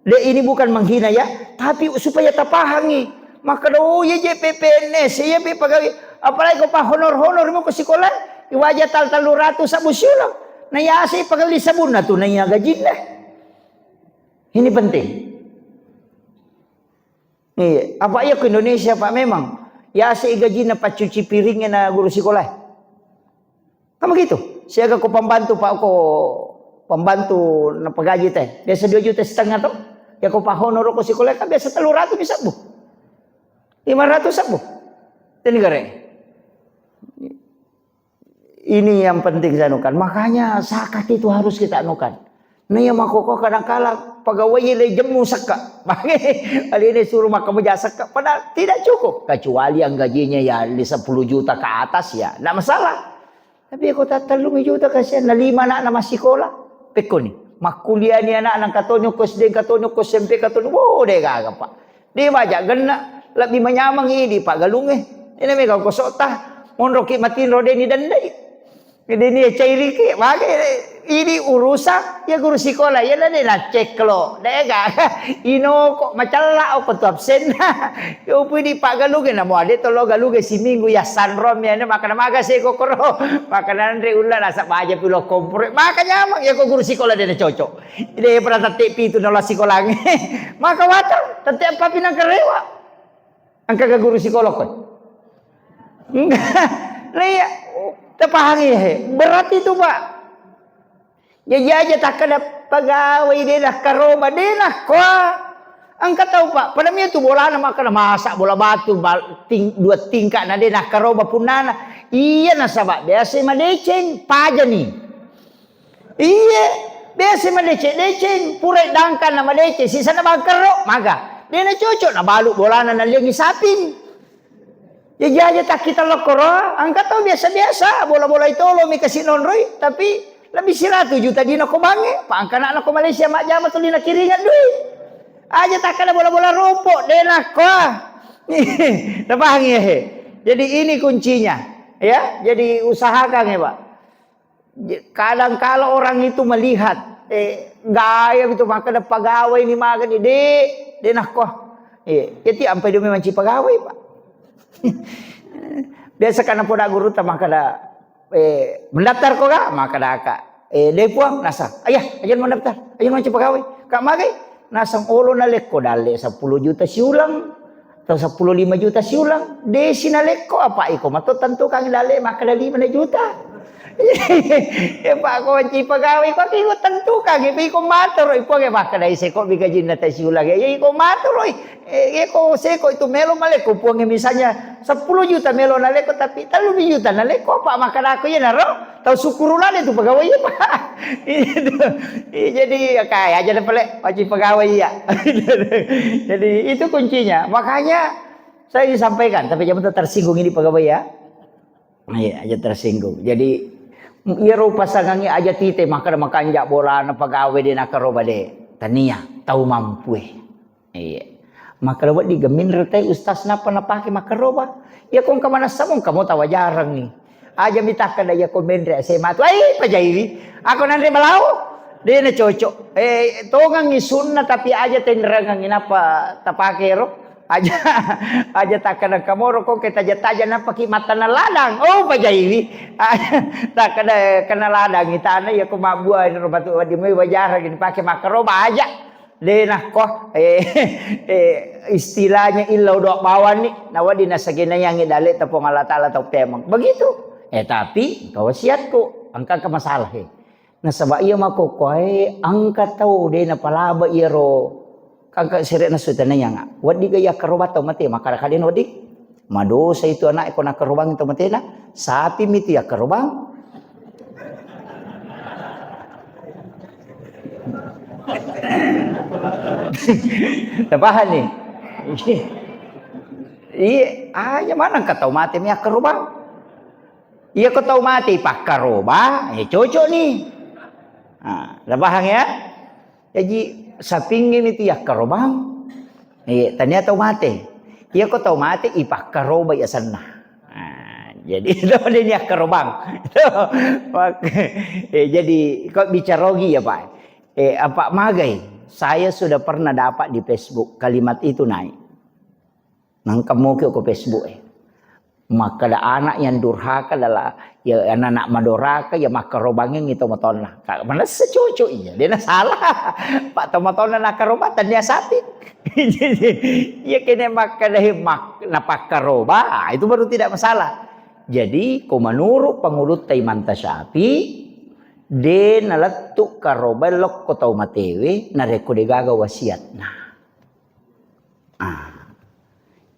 De, ini bukan menghina ya, tapi supaya tapahangi. Makkada, oh, iya je P P N S, iya pe pegawai. Apalagi ko pa honor-honor mo ko sikola, iwaja tal tellu ratu sabbu siulang. Na iya ase pegawai sabunna tu, na iya gajinna. Ini penting. Iya, apa iya ko Indonesia, Pak, memang. Iya ase gajinna paccuci piringnya na guru sikola. Kan begitu? Siaga ko pembantu, Pak, ko pembantu napagaji te. Biasa dua juta setengah to. Ya ko pa honor ko sikola kan biasa tellu ratu bisa, Bu. Lima ratus sebbu. Teni gare. Ini yang penting saya anukan. Makanya zakat itu harus kita anukan. Nah, yang makoko kadang-kala pegawai le jemmu sekka. Bagi kali ini suruh makan meja sekka. Padahal tidak cukup. Kecuali yang gajinya ya di sepuluh juta ke atas ya. Nggak masalah. Tapi ko tattellung juta kasihan. Nah, lima anak nama sekolah. Pekko ni. Makkuliah ni anak nang katonyok ko S D, katonyok ko S M P, katonyok. Wo, deh gaga, Pak. Dé' maja genna, lebbi manyameng idi paggalungngé. Ina méga koso'ta, monroki matinro dé' ni dendai. Dé' ni cairiki, magai idi urusan, ya guru sikola, ya dé' nacceklo. Dé' ga, inoko macella oko tu absenna. Yo pui di paggalungngé, namo adé tolo galungngé siminggu ya sanrom ya, makkeda maga séko koro. Makkeda anré ulla nasa baja pilo komporo. Maka nyameng ya ko guru sikola dé' nacocok. Dé' pernah tette' pitu nala sikolangngé. Maka watang, tette' appapi nangka rewa. Engka ke guru psikolog kowe? Enggak. Lah iya, tapahangi he. Berat itu, Pak. Jaji aja takkeda pegawai dé' nakkaroba, dé' nakkoa. Engka tau, Pak, pada mia tu bolana makkeda masa bola batu bal-, ting-, dua tingkat na dé' nakkaroba punnana. Iya nasaba biasa madeceng, pajani. Iye, biasa madeceng-deceng, pura dangkang na madeceng, sisana bangkerro, maga. Dé' nacocok nabalu bolana nalliangngi saping. Ya jaja takkita lokkoro, engka tau biasa-biasa, bola-bola itolo mi kasi nonroi, tapi lebih siratu juta dina ko bangnge, pa engka anakna ko Malaysia majjama tuli nakiringeng dui. Aja takkeda bola-bola rompok, dé' nakkoa. Tapahangi ya, he. Jadi ini kuncinya, ya. Jadi usahakan ya, Pak. Je-, kadang kala orang itu melihat, eh, gaya itu, makkeda pegawai ni magani, dé', dé' nakko. Eh, jadi ampai demi manci pegawai, Pak. Biasa kan poda guru ta makkeda, eh, mendaftar ko ga? Makkeda ka. Eh, dé' puang, nasa. Ayah, aja mendaftar. Aja manci pegawai. Ka magai? Naseng olo nalekko dalle sepuluh juta siulang. Atau sepuluh lima juta siulang, dé' si nalekko apa iko mato tentukangngi dalle makkeda lima juta. Ya, Pak, ko manci pegawai ko, iko tentukangngi, iko matoro, iko ge makkeda ise ko bi gajinna ta siulang. Ya, iko matoro, eh, iko seko itu melo malekko puangnge misalnya sepuluh juta melo nalekko, tapi tellu juta nalekko apa makkeda ko iya naro. Tau sukkuru ladde tu pegawai, Pak. Itu. Iya, jadi, ya, kayak aja deh, pele, wajib pegawai, ya. Jadi, itu kuncinya. Makanya, saya disampaikan, tapi jangan tersinggung ini pegawai, ya. Iya, aja tersinggung. Jadi, iya rupa sangangi aja tite, maka makanja bolana pegawai dé' nakaroba dé'. Tania, tau mampu, eh. Iya. Makkeda wedding gemminreng tai ustaz napa napake makkaroba. Iya ko engka manessa mo engka mo tawajarengngi. Aja mitakkeda iya ko menre S M A tu, ai pajaiwi. Ako nanre malao, dé' nacocok. Eh, tongengngi sunna tapi aja tenrengengngi napa tapake ro. Aja, aja takkeda kamoro ko ke taja-taja napaki mattana ladang. Oh, pajaiwi. Takkeda kena ladang itana iya ko mabbua ro batu wedding mai wajareng dipake makkaroba aja. Dé' nakko, eh, eh, istilahnya illau doa bawang ni, nawedding nasagenaiangngi dalle'ta Puang Allah Ta'ala tau pemeng. Begitu. Eh, tapi engka wasiatku, engka, engka masalah, eh. Nasaba iya makkokkoe, engka tau dé' napalaba iyaro, engka sere' nasu tanaianga. Wedding ga yakkaroba tau mate, makkada-kada wedding. Madosa itu anak ko nakkarobangngi tau matena, sapi mi tu yakkarobang. Tapahang ni? Iya, aja maneng ka tau mate mi yakkarobang. Iya ko tau mate pakkaroba, ya cocok ni. Ah, tapahang ya? Jaji, sapingnge mi tu yakkarobang. Eh, tania tau mate. Iya ko tau mate, ipakkaroba i asenna. Ah, jadi, itu dia ni yakkarobang. Mak-, eh, jadi, kok bicara ogi ya, Pak? Eh, apa magai? Saya sudah pernah dapat di Facebook, kalimat itu naik. Nangka moki ko Facebook e. Makkeda anak yang durhaka adalah, ya, anak-anak madoraka, ya, makkarobangengngi tomatoanna. Ka-, manessa cucu, iya, dena salah. Pak tomatoanna nakkaroba, tania sapi. Iya, kene makkeda he mak-, napakkaroba, ah, itu baru tidak masalah. Jadi, ko menurut pangulutta Imam Tasyafi, de nalettu karoba lokko tau matewe, narekko degaga wasiatna. Ah.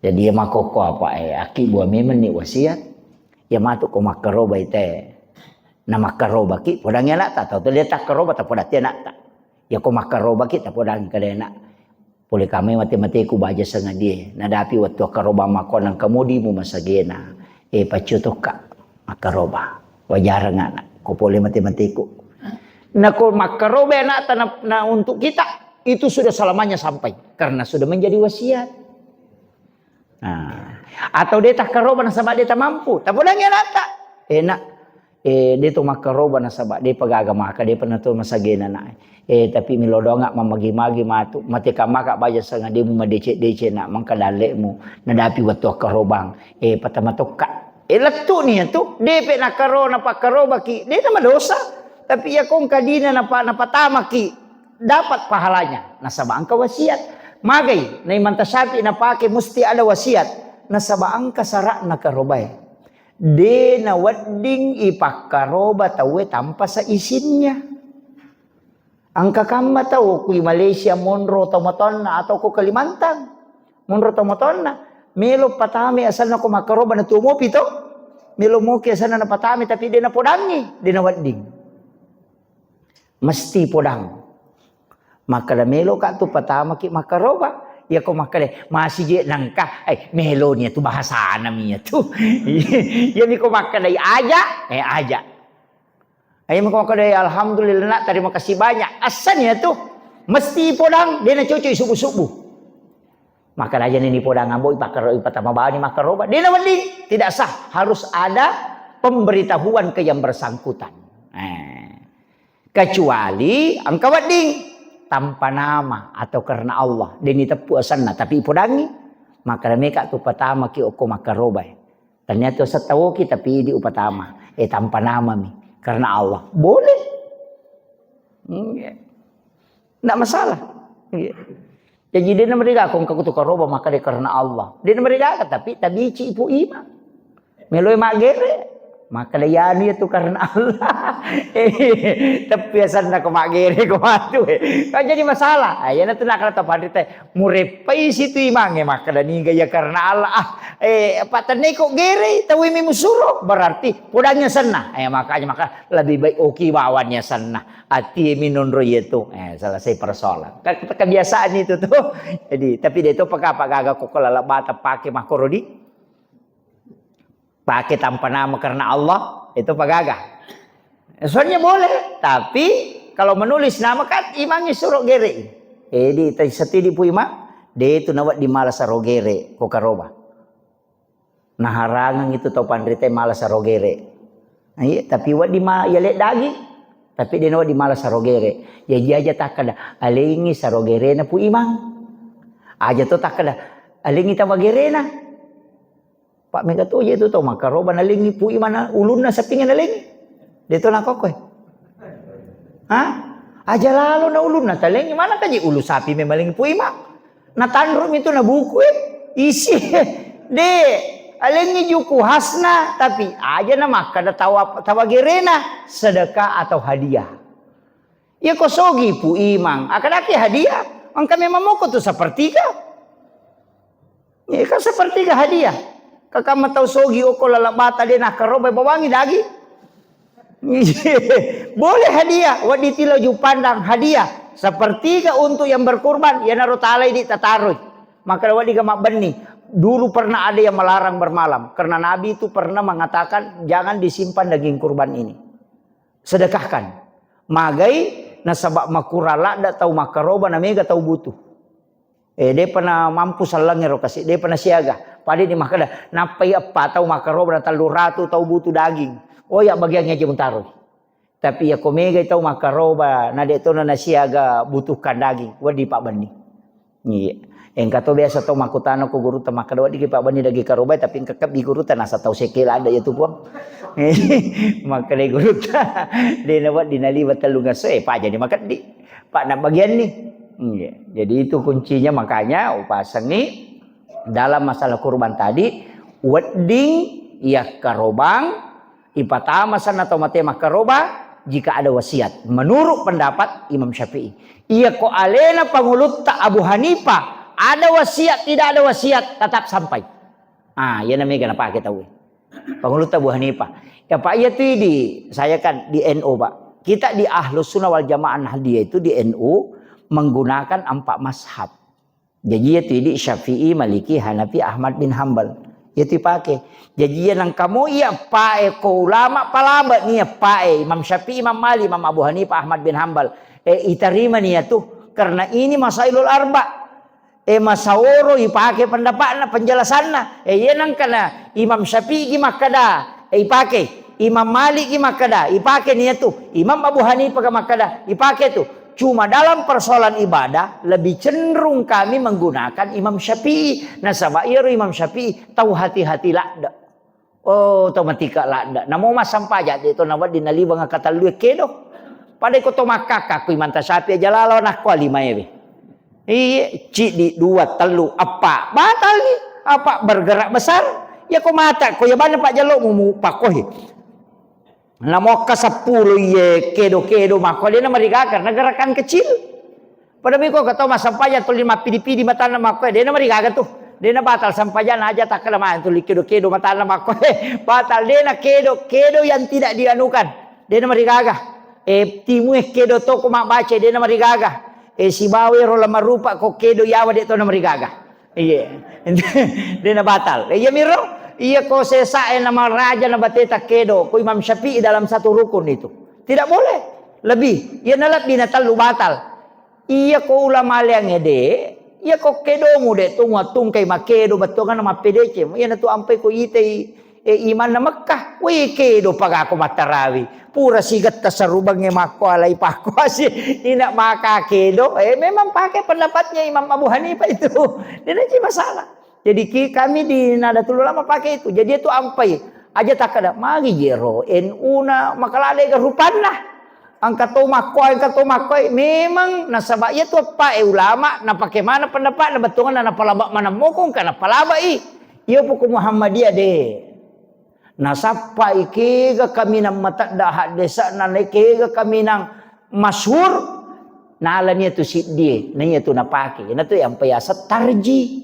Jadi iya makkokko apa e, akki bua memeng ni wasiat. Iya matu ko makkaroba ite. Na makkarobaki podangi anakta, tau tu de takkaroba tapodatti anakta. Iya ko makkarobaki tapodangi kada enak. Pole kame mate-mateku baja sangadie. Nadapi wettu akkaroba makko nang kamudimu masagena. E paccio tokka makkaroba. Wajareng anak. Ko pole mate-mateku. Na ko makkaroba anakta na, na untuk kita itu sudah selamanya sampai karena sudah menjadi wasiat. Nah, atau de takkaroba nasaba de tamampu, tapodangi anakta. Enak, eh, de to makkaroba nasaba de pagaga maka de pernah to masagena nak. Eh, tapi milo doang mamagi-magi matu, mate kamaka baja sanga demu madece-dece nak mangka dalekmu, nadapi wettu akkarobang. Eh, patama tokka. Eh, lettu ni tu, de pe nakkaro, napakkarobaki, de namadosa. Tapi iya kongka dina napa, napatamaki, dapat pahalanya. Nasaba engka wasiat. Magai, na Imam Tasyafi'i napake musti ada wasiat. Nasaba engka sara'na karobae. De nawedding ipakkaroba tauwe tanpa seizinnya. Engka kamma tau ku Malaysia monro tomatoanna atau ku Kalimantan. Monro tomatoanna. Melo patame asanna ko makkaroba na tuo mopi to. Melo moki asanna na patame tapi de napodangi, de nawedding. Mesti podang. Makkeda meloka tu patamaki makkaroba. Iya ko makkeda masih je nangka, eh, meloni tu bahasana mi tu. Iya ni ko makkeda aja, eh, aja. Ayo ko makkeda alhamdulillah nak, terima kasih banyak. Asan ya tu. Mesti podang, de nacocok subuh-subuh. Maka aja ni podang ambo ipakkaro ipatama bawani makkaroba. De nawedding, tidak sah. Harus ada pemberitahuan ke yang bersangkutan. Eh. Kecuali engka wedding tanpa nama atau karena Allah. De ni teppu asanna tapi ipodangi. Maka meka tu patama ki okko makkaroba. Ternyata setawoki tapi idi upatama. Eh, tanpa nama mi. Karena Allah. Boleh. Iya. Ndak masalah. Iya. Jadi de namariga kong kaku tu karoba maka de karena Allah. De namariga tapi tabici ipu ima. Meloi maggere. Maka de yanu ya tu karena Allah. Eh, tapi asanna ko maggere ko matu. Eh. Kan jadi masalah. Ah, iya na tu nakala tapanrita. Mureppai situ imangnge makkeda niga iya karena Allah. Ah, eh, patenneko gerei tauwe mi musuro berarti podangi asanna. Eh, makanya maka lebih baik oki bawani asanna. Ati minonro yetu. Eh, selesai persoalan. Ke-, kebiasaan itu tuh. Jadi, tapi dia itu pegapa gaga kok lala bata pake makoro di. Pakai tanpa nama karena Allah, itu pagaga. Soalnya boleh, tapi kalau menulis nama kan imangnge suro gere. Edi, tai setidi pu imang, de tu nawa di malas ro gere, ko karoba. Naharangang itu tau panrite malas ro gere. Iya, tapi wa di ma, ya le dagi. Tapi de nawa di malas ro gere. Ya, iya aja takkada, alengi saro gerena pu imang. Aja to takkada, alengi tawa gerena. Pak mega to je tu tau makkaroba nalengi pu imana ulunna sappinga nalengi. De to nakokkoe. Ha? Aja lalo na ulunna talengi mana kaji ulu sapi memalengi pu imang. Na tanru mi tu na buku e. Isi. De alengi juku hasna tapi aja na makkada tawa, tawa gerena sedekah atau hadiah. Iya ko sogi pu imang, akadaki hadiah. Engka memang moko tu sepertiga. Iya kan sepertiga hadiah. Kakak mau tahu sogi oko lalabata de nakkaroba bawangi dagi. Boleh hadiah, waddi tilo ju pandang hadiah. Sepertiga untuk yang berkurban, ya naro talai di tataroi. Maka waddi ga mabbenni. Dulu pernah ada yang melarang bermalam karena Nabi itu pernah mengatakan jangan disimpan daging kurban ini. Sedekahkan. Magai nasaba makurang ladda tau makkaroba na mega tau butuh. Eh, depa na mampu sallangnge ro kasi, depa na siaga. Pada ni makkeda, nappai eppa tau makkaroba na tellu ratu tau butuh daging. Oh ya bagiangnge aja mutaroi. Tapi ya ko megai tau makkaroba na de tona na siaga butuhkan daging, waddi pabbenni. Iya. Engka to biasa to makkutana ko gurutta makkeda wedding ki pabbenni daging karobae tapi engka kebbi gurutta nasa tau sekke ladda ya tu puang. Makkeda gurutta de na wedding naliwa tellu ngaso e pajani makeddi. Pak na bagianni. Iya. Jadi itu kuncinya makanya upasengi dalam masalah kurban tadi wedding yakkarobang ipatama sanna tau mate makkaroba jika ada wasiat. Menurut pendapat Imam Syafi'i. Iya ko alena pangulutta Abu Hanifah Ada wasiat, tidak ada wasiat, tetap sampai. Ah, iya namanya kena pakai tahu. Pangulutta Abu Hanifah. Ya, Pak, iya tuh di, saya kan di N U, Pak. Kita di Ahlus Sunnah wal Jamaah Nahdliyah itu di N U menggunakan empat mazhab. Jadi iya tuh di Syafi'i, Maliki, Hanafi, Ahmad bin Hambal. Iya tuh pakai. Jadi iya nang kamu iya pae ko ulama palaba nih iya pae Imam Syafi'i, Imam Malik, Imam Abu Hanifah, Ahmad bin Hambal. Eh, itarima nih ya tuh. Karena ini masailul arba. Eh, masaoro ipake pendapatna, penjelasanna. Eh, iya nangkana Imam Syafi'i ki makkada, eh, ipake. Imam Malik ki makkada, ipake nia tu. Imam Abu Hanifah ka makkada, ipake tu. Cuma dalam persoalan ibadah, lebih cenderung kami menggunakan Imam Syafi'i. Nasaba iyaro Imam Syafi'i tau hati-hati ladde. Oh, to matika ladda. Namo massampaja de to nawedding naliweng katellu e kedo. Pada ko to makkakka ko imanta sapi aja lalo nakko lima ewe. Iye, cidi, dua, tellu, eppa. Batal ni. Apa bergerak besar? Ya ko mata ko ya bana pak jalo mu, mu pakohi. Namo ka seppulo iye kedo-kedo makko de na mariga karena gerakan kecil. Pada miko keto massempajang tuli mappidi-pidi matanna makkoe, dena marigaga tu. Dena batal sempajang aja takkeda main tuli kedo-kedo matanna makkoe. Batal dena kedo, kedo yang tidak dianukan. Dena marigaga. Eh, timue kedo toko mabbaca dena marigaga. Eh, sibawa ero lama rupa ko kedo yawa de to na marigaga. Iya. Dena batal. Eh, iya miro. Iya ko sesa e nama raja na bateta kedo. Ko Imam Syafi'i dalam satu rukun itu. Tidak boleh. Lebih. Iya na lebih na tellu batal. Iya ko ulama leang ede, iya ko kedomu de tu muattungkai makedo bettuanna mappedece. Iya na tu ampai ko itei e imanna Mekkah. Wih kedo pagako mattarawi. Pura sigetta sarubangnge makko alai pakkuasi. Ina maka kedo. Eh memang pakai pendapatnya Imam Abu Hanifah itu. Dia nanti masalah. Jadi ki-, kami di Nahdlatul Ulama pakai itu. Jadi itu ampai aja takkada magi jero N U na makalale ga rupanna. Engka to makkoe, engka to makkoe. Memang nasaba iya tu eppa e ulama napake mana pendapat na bettuanna napalaba manemmoko engka napalabai. Iya poko Muhammadiyah de. Nasappai kega kaminang matedda haddesa'na, na kega kaminang masyhur, nalani tu siddie, na iya tu napake. Ina tu yang payasa tarji.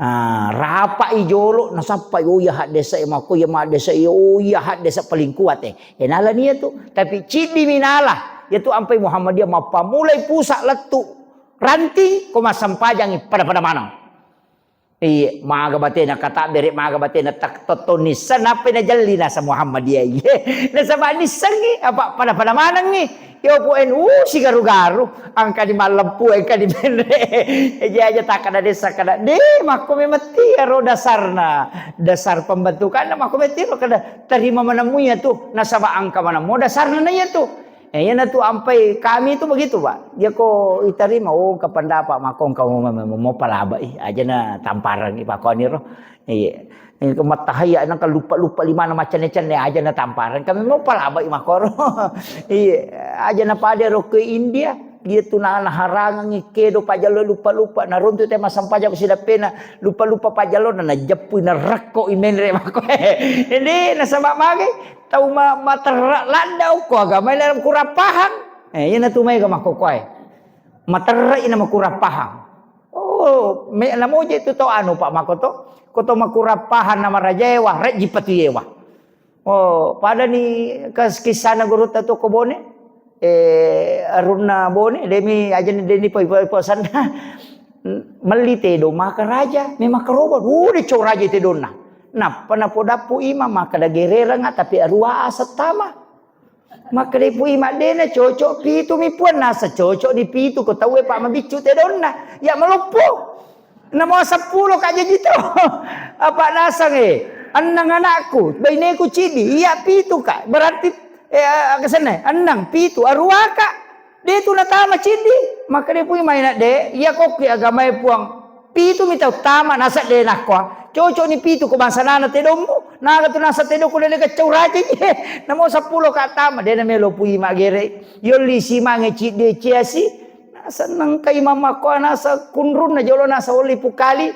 Ah, rapai jolo nasappai, oh iya haddesa e mako iya maddesa e, oh iya haddesa paling kuat e. E nalani iya tu. Tapi ciddi minala, iya tu ampai Muhammadiyah mappamulai pusat lettu ranting ko massampajangi pada-pada maneng. Iya, maga batena katabbere, maga batena tak tottong nisseng, nappai najelli nasa Muhammadiyah. Iya, nasaba nissengi apa pada-pada manengi. Yo po N U sigaru-garu, angka di malleppu, angka di menre. Eja aja tak kada desa kada de, makko memetti ro dasarna. Dasar pembentukanna makko metti ro kada terima menemui ya tu. Nasaba angka menemui dasarna na iya tu. Eh, iyanatu ampai kami itu begitu, Pak. Iya ko itarima, oh, engka pendapat mako engka mau, mau, mau, mau palabai, aja na tamparang i pakoni ro. Iya. Eh, mattahaya nangka lupa-lupa limana macane-cane aja na tamparang. Kami mau palabai makoro. Iya, aja na pada ro ke India. Iya tu na harangangi kedo pajalo lupa-lupa. Na runtu te massampajang sidappena lupa-lupa pajalo na, na jeppui na rekko i menre mako. Ini nasaba mage. Tau ma-, materra ladda okko agama dalam kurang paham. Eh, iyana tu maega makkokoe. Materra ina makurang paham. Oh, me-, namoje tu tau anu, Pak, mako to. Ko to makurang paham na marajaewa, rejji patu yewa. Oh, pada ni kes-, kisana gurutta tu ko Bone. Eh, arunna Bone, demi aja ni deni poi, poi, poi sanna. Melli tedo maka raja, memang karoba. Udah cau raja tedonna. Nappa napodappu imang, makkeda gereranga, tapi arua asettama. Makkeda ipu imang, dena cocok pitu mi puang, nasa cocok di pitu, ko tauwe pak mabiccu tedonna. Ya maloppo. Namo seppulo ka jaji to. Apa nasang e? Ennang anakku, baineku cidi, iya pitu ka. Berarti, eh, kesene, ennang, pitu, arua ka. De tu natama cidi, makkeda pui maina de, iya kokki agamae puang. Pitu mi tau tama, nasa de nakkoa. Cocok ni pitu ko bangsa nana tedommu. Naga tu nasa tedokku de keccau raja. Namo seppulo ka tama, de namelo pui magere. Yolli simange cidi ciasi. Nasa nengkai mamakkoa nasa kunrunna jolo nasa olli pukali.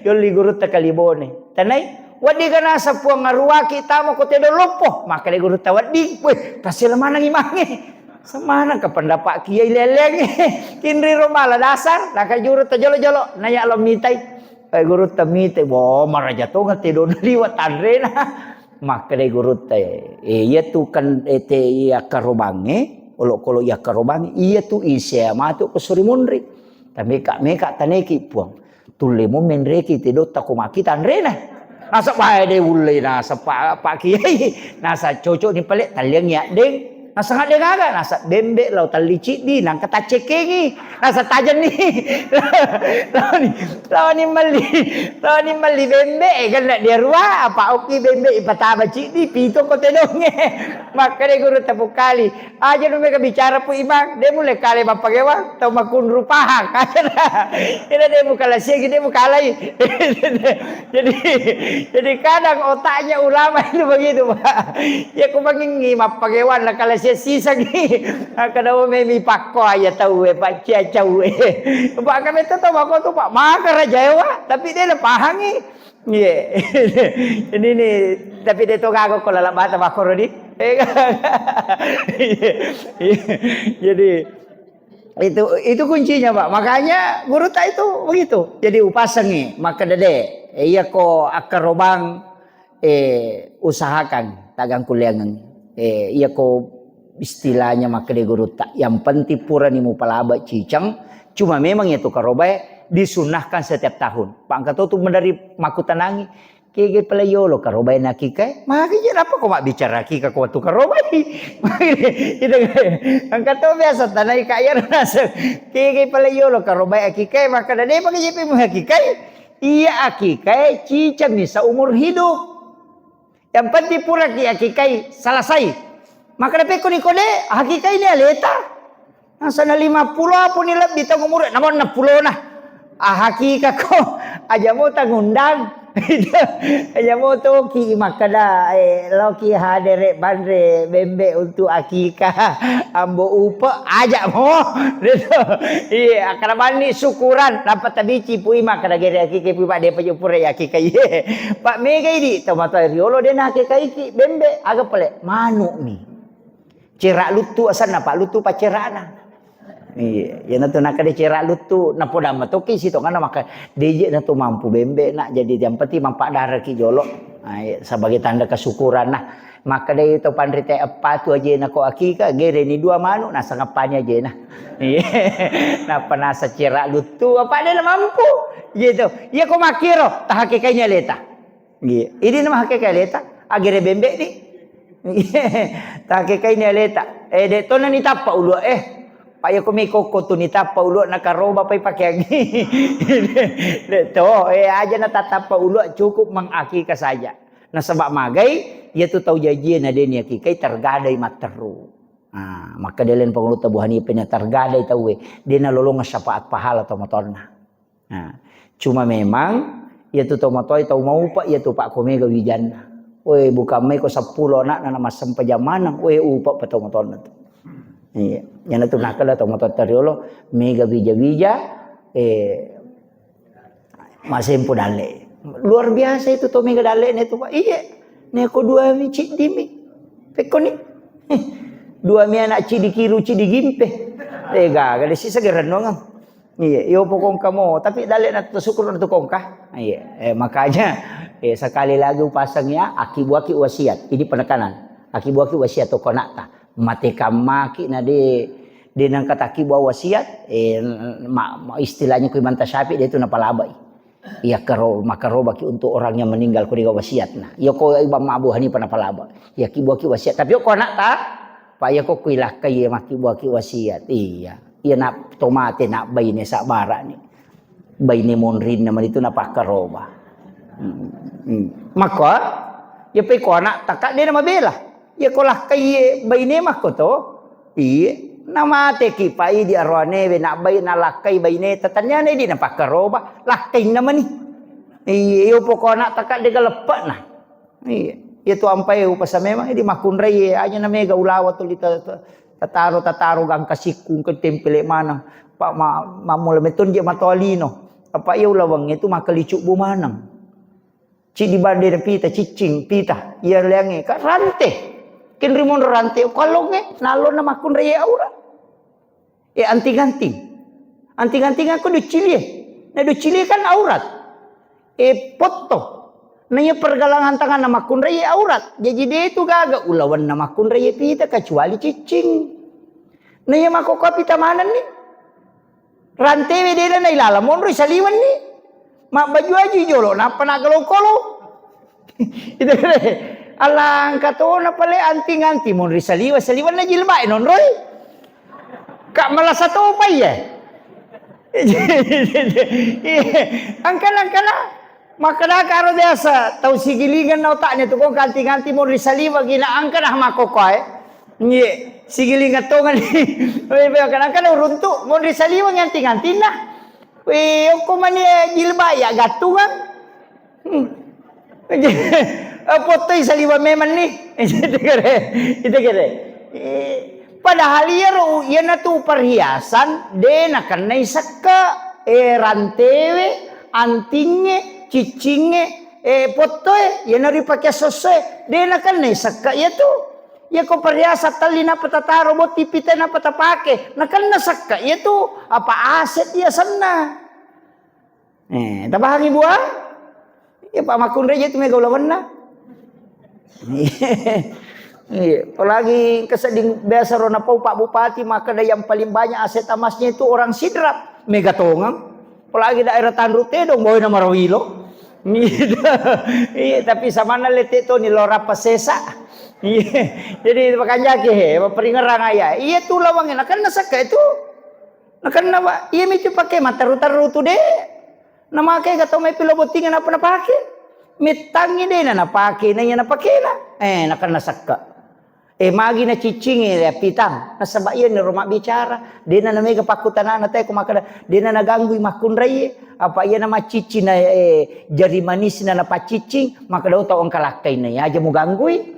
Yolli gurutta kalibone. Tanai, waddi ga nasa puang aruaki tama ko tedo loppo. Makkeda gurutta waddi. Weh, tasela manang imange. Semana ke pendapat kiai leleng. Kinri romala dasar, naka juru ta jolo-jolo, naya lo mitai. Eh, guru ta mitai, wah, maraja tongeng tedona liwa tanrena. Makkeda guru ta, eh, iya tu kan, eh, te iya karobangnge, olok-olok iya karobangnge, iya tu isea matu ko suri munri. Tapi kak meka taneki puang. Tullemo menreki tedotta ko maki tanrena. Nasa bae de ulle nasa pa, pa kiai. Nasa cocok ni pale talliang ya deng. Nasa ngadeng aga nasa bembe lao talli ciddi nangka taccekengi. Nasa tajenni. Laoni, laoni melli. Laoni melli bembe, eh, genne dia rua, apa oki bembe ipataba ciddi, pito ko tedonge. Makkeda guru tepuk kali. Aja nu mega bicara Pu Imang, de mulle kale mappagewang, tau makunru pahang. Ina de mukala siagi, de mukalai. Jadi, jadi kadang otaknya ulama itu begitu, Pak. Ya ku bangingi mappagewang na kala sia sisangi. Kada memi pakko aja tau e, Pak, cia cau e. Pak kami itu tau mako tu, Pak, maka raja ewa, tapi de na pahangi. Iya. Jadi ini, tapi de to gago ko lalabata makkoro di. Eh, jadi itu, itu kuncinya, Pak. Makanya guru ta itu begitu. Jadi upasengi, maka dede. Eh, iya ko akkarobang, eh, usahakan tagang kuliangan. Eh, iya ko istilahnya makkeda gurutta, yang penting purani mupalaba ciceng, cuma memang ya tu karobae disunnahkan setiap tahun. Pak engka to tu dari makkutanangi, kege pale yolo karobae na akikae, maka je apa ko mabbicara akika ko watu karobai. Itu engka to biasa tanai kaya rasa, kege pale yolo karobae akikae, maka dade pakai jepe mu akikae, iya akikae ciceng ni seumur hidup. Yang penting puraki akikai selesai. Maka dapekko ni kode, hakikai ni aleta. Nasana lima puluh apa ni lebbi tau umur, namun enam puluh na. Ah, hakika ko, aja mo tangundang. Aja mo toki makkeda, eh, loki hadere banre bembe untuk akika. Ambo upe, aja mo. Iya, karena bani syukuran, dapat tabici pui makkeda gere akika pui, Pak, de pajupure ya akika. Iya. Pak, mega idi, tomatoa riolo de na akikaiki bembe, aga pale, manuk mi. Cerak luttu asanna, Pak, luttu paccerana. Iya, yana tu nakade cerak luttu, napoda matoki sitongana maka deje na tu mampu bembe na, jadi yang penting mampa daraki jolo. Nah, iya, sebagai tanda kesyukuran nah. Maka dai to panrite eppa tu aje na ko akika, gere ni dua manu, nasang eppani aje na. Iya. Napa nasa cerak luttu, apa de na mampu. Gitu. Iya ko makiro, tahakikainya leta. Nggih. Idi na mahakkekai aleta, agere bembe ni. Nggih. Tahakkekai ni aleta. Eh, de tona ni tappa ulua, eh. Pak, ya ko mi kokko tu ni tappa ulua na karoba pai pakeangi. De to, eh, aja na tatappa ulua, cukup mengakika saja. Nasaba magai, ya tu tau jajie na de ni akikai tergadai matteru. Ah, maka delen pengulu tabu Hanifah ni tergadai tau we, de na lolong syafaat pahala to motonna. Nah, cuma memang, iya tu tomatoa tau maupa, iya tu Pak, ko mega wijanna. Woi, bukan mai ko seppulo anakna na massempajang maneng, woi, upa pa tomatoanna tu. Iya, yana tu nakala tomatoa tariolo, mega wija-wija, eh, masempo dalle. Luar biasa itu to mega dalle na itu, Pak. Iya, neko dua mi ciddi mi. Pekko ni. Dua mi anak ciddi kiru, ciddi gimpe. Eh, gaga de sisa gerennongang. Iya, iyo pokong kamo, tapi dalle na to syukur na to kongka. Iya, eh, makanya, eh, sekali lagi upasang ya, akibuaki wasiat. Ini penekanan. Akibuaki wasiat to konakta. Mate kammaki na de, de nangka takibua wasiat, eh, ma, ma, istilahnya kui manta syafi de tu napalabai. Iya karo, makarobaki untuk orang yang meninggal ko de wasiat. Nah, iyo ko Imam Abu Hanifah napalaba. Iya kibuaki wasiat. Tapi iyo ko anakta, Pak, iya ko kui lakkai iya makibuaki wasiat. Iya. Iya na tomate na baine sabara ni. Baine monrinna mani tu napakkaroba. Hmm. Hmm. Maka, iya pe ko anakta ka de na mabela. Iya ko lakkai baine makko to. Iya, namateki pai di aroanewe na bai na lakkai baine tatanyana di napakkaroba. Lakkainna mani. Iya, iyo poko anakta ka de galeppana. Iya, iya tu ampai upasa memang di makkunrai aja na mega ulawa tuli ta-, ta-, tataro, tataro gangka sikku ke tempele maneng. Pak ma-, mammula metun je matoa lino. Apa iya ulawang itu makali cubbu maneng. Cidi bande na pita, cicing pita. Iya leange ka rante. Kenri monro rante kallongnge, nallonna makkunraie aurat. E, anting-anting. Anting-anting akko doccilie. Na doccilie kan aurat. E, potto. Na iya pergelangan tanganna makkunraie aurat. Jaji de tu gaga ulawenna makkunraie pita kecuali ciccing. Na iya makkokkoe pita manenni. Rantewe dena nailala monro saliwenni. Mabbaju-baju jolo nappa nagolong-kolong. Itu kere. Alangka tona pale anting-anting monri saliwa, saliwanna jilbae nonroi. Kak malasa topa iya. Angkana-angkana. Makkedaka aro biasa tau sigilingan na otaknya tu kong kanti-kanti monri saliwa gina angkana makkokkoe. Iye, sigilingan tongan. Kadang-kadang uruntu monri saliwa nganti-ngantinna. Wih, okko mani jilbab ya gattungan. Hmm. Potoi saliwa memang nih. Itu kere. Itu kere. Eh, padahal iyaro, iyanatu perhiasan de nakennai sekke, eh, rantewe, antingnge, ciccingnge, eh, pottoe, iyana ripake sossoe, de nakennai sekke iyatu. Iyako perhiasan telli napa tataro botti pite napa tapake, nakenna sekke iyatu, apa aset iya senna. Eh, tapahangi buah? Iya, Pak, makkunrai je tu mega ulawenna. Iya, apalagi keseding biasa ro napau Pak Bupati makkeda yang paling banyak aset emasnya itu orang Sidrap, mega tongeng. Apalagi daerah Tanru Tedong, boy nama Rawilo. Iya, tapi samana lete to ni lora pasesa. Iya, jadi makanjaki he, maperingerang aya. Iya tu lawangnge, nakenna sekke itu. Nakenna, Pak, iya mitu pake matteru-teru tu de. Namake ga tau mai pilo bottinga napa napake. Mettangi de na napake na iya napakena. Eh, nakenna sekke. Eh, magi na ciccingi ya pitang. Nasaba iya ni ro mabbicara. De na namega pakkutanana te ko makkeda. De na naganggui makkunrai. Apa iya na maccicci na, eh, jari manis na napaccicci. Makkeda tau engka lakkai na iya aja muganggui.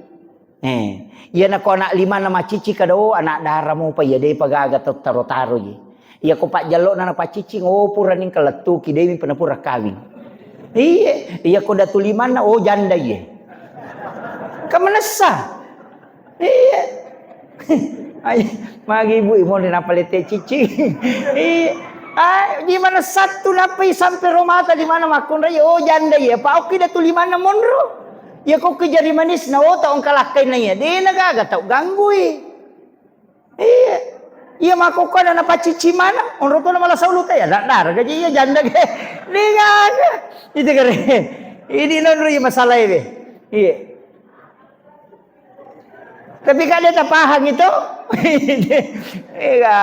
Eh, iya nako anak lima na maccicci kada, oh, anak dara mopa iya depa gaga tau taro-taro ji. Iya ko pajjallo na napaccicci, oh, pura ning kelettuki dewi pernah pura kawin. Iya, iya ko datu limanna, oh, janda iya. Kemenessa. Iya. Ay, magi ibu imon napa lete cicci. Iya. Ay, di mana satu napai sampai romata di mana makkunrai, oh, janda iya. Pa okki datu limanna monro. Iya, ko ke jari manis na otak ongkalakkai na iya. De na gaga tau ganggui. Iya. Iya, makkokkoe na napaccicci maneng, onro to na mala saulu ta iya, da-, dara gaji iya janda ge. De gaga. Itu kere. Ini nonro iya masalah iya. Iya. Tapi kan dia tak paham itu. Iya.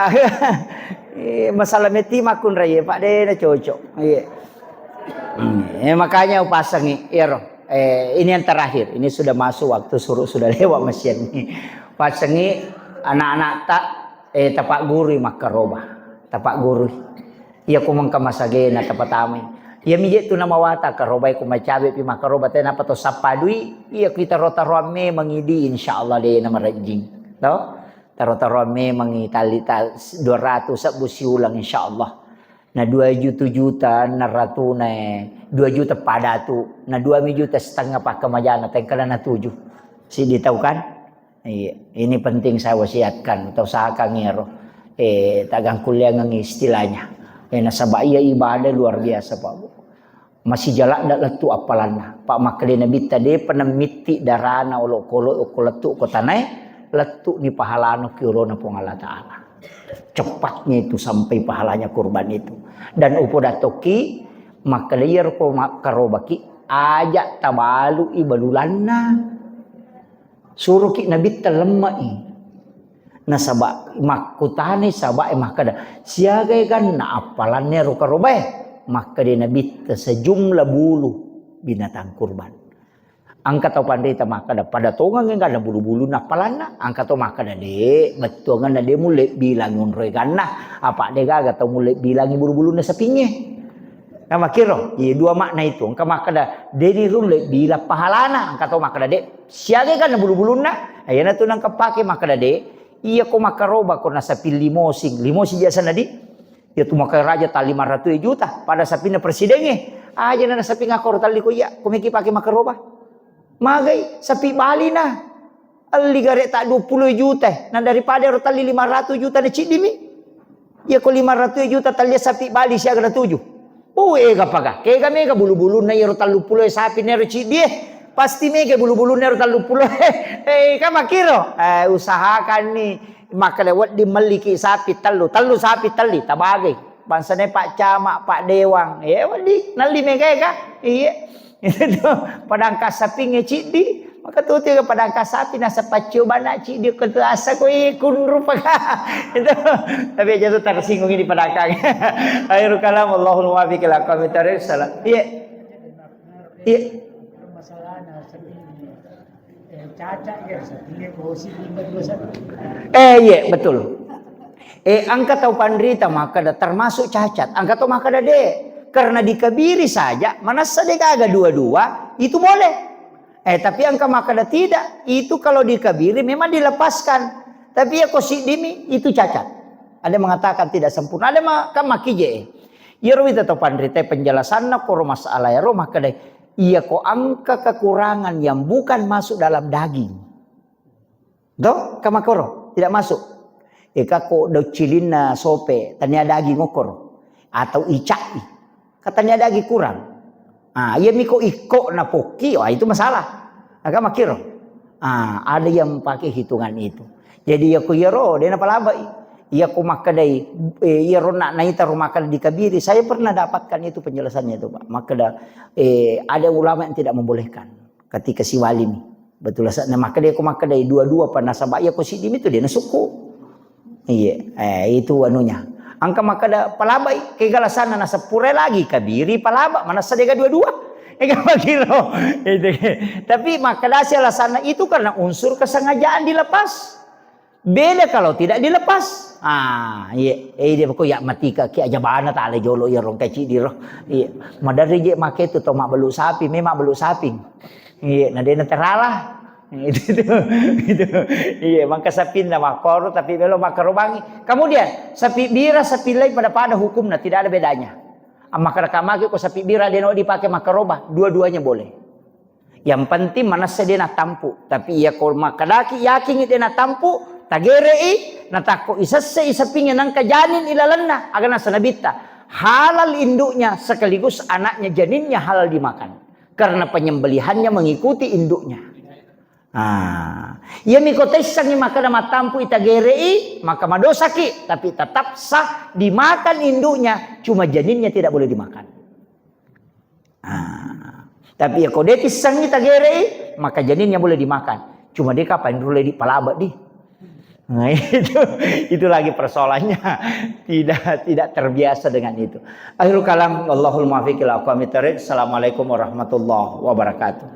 Iya, masalah meti makkunrai, Pak, de na cocok. Iya. Hmm, eh, makanya upasangi, iyaro. Eh, ini yang terakhir. Ini sudah masuk waktu suruh sudah lewat mesin nih. Pasangi anak-anak tak, eh, tapak guru makkaroba. Tapak guru. Iya ko mengka masagena tapatamai. Iya mije tu namawata karobai ko macabe pi makkaroba te napa to sappadui. Iya kita rota roa memang idi insyaallah de na marejjing. To? Taro-taro memang i tali ta-, dua ratus sebbu siulang insyaallah. Na dua juta juta na ratuna, dua juta padatu, na dua mi juta setengah pakkamajana tengkala na tuju. Sidi tau kan? Iya, ini penting saya wasiatkan, kita usahakan ero. Eh, tagang kuliah istilahnya. Eh, nasaba iya ibadah luar biasa, Pak Bu. Masijala da lettu appalanna. Pa makkeda Nabitta, depa nammitti darana olokolo okko lettu ko tanae, lettu ni pahalano ki olona Puang Allah Ta'ala. Cepatnya itu sampai pahalanya kurban itu. Dan upoda tokki, makkeda iyaro ko makkarobaki, aja tabalu i balulanna. Suruki Nabitta lemme'i. Nasaba makkutanai sahabae makkeda, "Siagai ganna appalanna ero karobae?" Makkeda Nabitta, "Sejumlah bulu binatang kurban." Engka tau panrita makkeda, "Pada tongengngi ganna bulu-bulunna appalanna?" Engka tau makkeda, "De, bettuangenna de mulle bilangi onroi ganna. Apa de gaga tau mulle bilangi bulu-bulunna sapingnge." Nah, makkiro, iya dua makna itu. Engka makkeda, "De ni rulle bilang pahalana." Engka tau makkeda, "De, siaga ganna bulu-bulunna?" Iyanatu nengka pake makkeda de, iya ko makkaroba ko nasaping limosing. Limosing biasa nadi. Iya tu makkaraja ta lima ratus juta pada sapinna presidengnge. Aja na nasaping akkoro talli ko iya, ko meki pake makkaroba. Magai sapi balina. Telli gare ta dua puluh juta, na daripada ero telli lima ratus juta na ciddimi. Iya ko lima ratus juta telli sapi Bali siaga na tuju. Oh, ega paga. Kega mega bulu-bulunna iyaro tellu puluh sapi nero ciddi e. Pasti mega bulu-bulunna ero tellu puluh. Eh, kan makkiro. Eh, usahakan ni. Makkeda wedding melliki sapi tellu, tellu sapi telli, tabagai. Bangsana Pak Camat, Pak Dewang. Eh, wedding, nelli mega ega. Iya. Itu padangka sapingnge ciddi. Maka tuti ke padangka sapi nasa paccio bana ciddi ko tu asa ko i kunru paka. Itu. Tapi aja tu tersinggung ini padangka. Akhirul kalam, Allahul muwaffiq ila aqwamit thariq. Salam. Iya. Iya. Masalahna sapingnge, eh, cacat ya, sapingnge bosi, lima dua satu. Eh, iya, betul. Eh, engka tau panrita makkeda termasuk cacat. Engka tau makkeda de. Karena dikabiri saja, manessa de gaga dua-dua, itu boleh. Eh, tapi engka makkeda tidak, itu kalau dikabiri memang dilepaskan. Tapi ya ko siddimi, itu cacat. Ada mengatakan tidak sempurna, ada ma-, kan makkije. Iyaro wita tau panrita penjelasanna koro masalah ero makkeda, iya ko engka kekurangan yang bukan masuk dalam daging. To, ka makkoro, tidak masuk. Eka ko daun cilinna sope, tania daging okkoro. Atau ica'i. Ka tania daging kurang. Ah, iya miko ikko na pokki, wah itu masalah. Aga makkiro. Ah, ada yang pakai hitungan itu. Jadi iya ko iyaro, de napalabai. Iya ko makkedai, eh, iyaro na naita ro makkeda dikabiri. Saya pernah dapatkan itu penjelasannya itu, Pak. Makkeda, eh, ada ulama yang tidak membolehkan. Ketika siwalimi. Betul asa, na makkeda ko makkedai dua-dua pa nasaba iya ko siddimi tu de nasukku. Iya, eh, itu anunya. Engka makkeda palabai, kega alasanna naseppurai lagi kabiri palaba, manessa dega dua-dua. Ega makkiro. Itu. Tapi makkeda si alasanna itu karena unsur kesengajaan dilepas. Beda kalau tidak dilepas. Ah, iya. Eh, dia ko ya matika ki aja bana tale jolo ya rong kaci diro. Iya. Maderri je make tu to mabbelu sapi, memang belu sapi. Iya, na dena terala. Itu, itu, itu. Iya, maka sapinna makkoro tapi melo makkarobangi. Kemudian, sapi bira, sapi lai pada-pada hukumna, tidak ada bedanya. Amma kada kamaki ko sapi bira deno dipakai makkaroba, dua-duanya boleh. Yang penting manessa dia natampu. Tapi iya ko makkedaki yakin dia natampu, tagerei, natakko isesse isapinge nangka janin ilalenna, aga nasa nabitta. Halal induknya sekaligus anaknya janinnya halal dimakan. Karena penyembelihannya mengikuti induknya. Ah, iya miko tessangi makkeda mattampu itagerei, maka madosaki, tapi tetap sah dimakan induknya, cuma janinnya tidak boleh dimakan. Ah, tapi ya ko de tissangi tagerei, maka janinnya boleh dimakan. Cuma de kapan dulu di palaba di. Nah, itu, itu lagi persoalannya. Tidak, tidak terbiasa dengan itu. Akhirul kalam, Allahul muwaffiq ila aqwamit thariq. Assalamualaikum warahmatullahi wabarakatuh.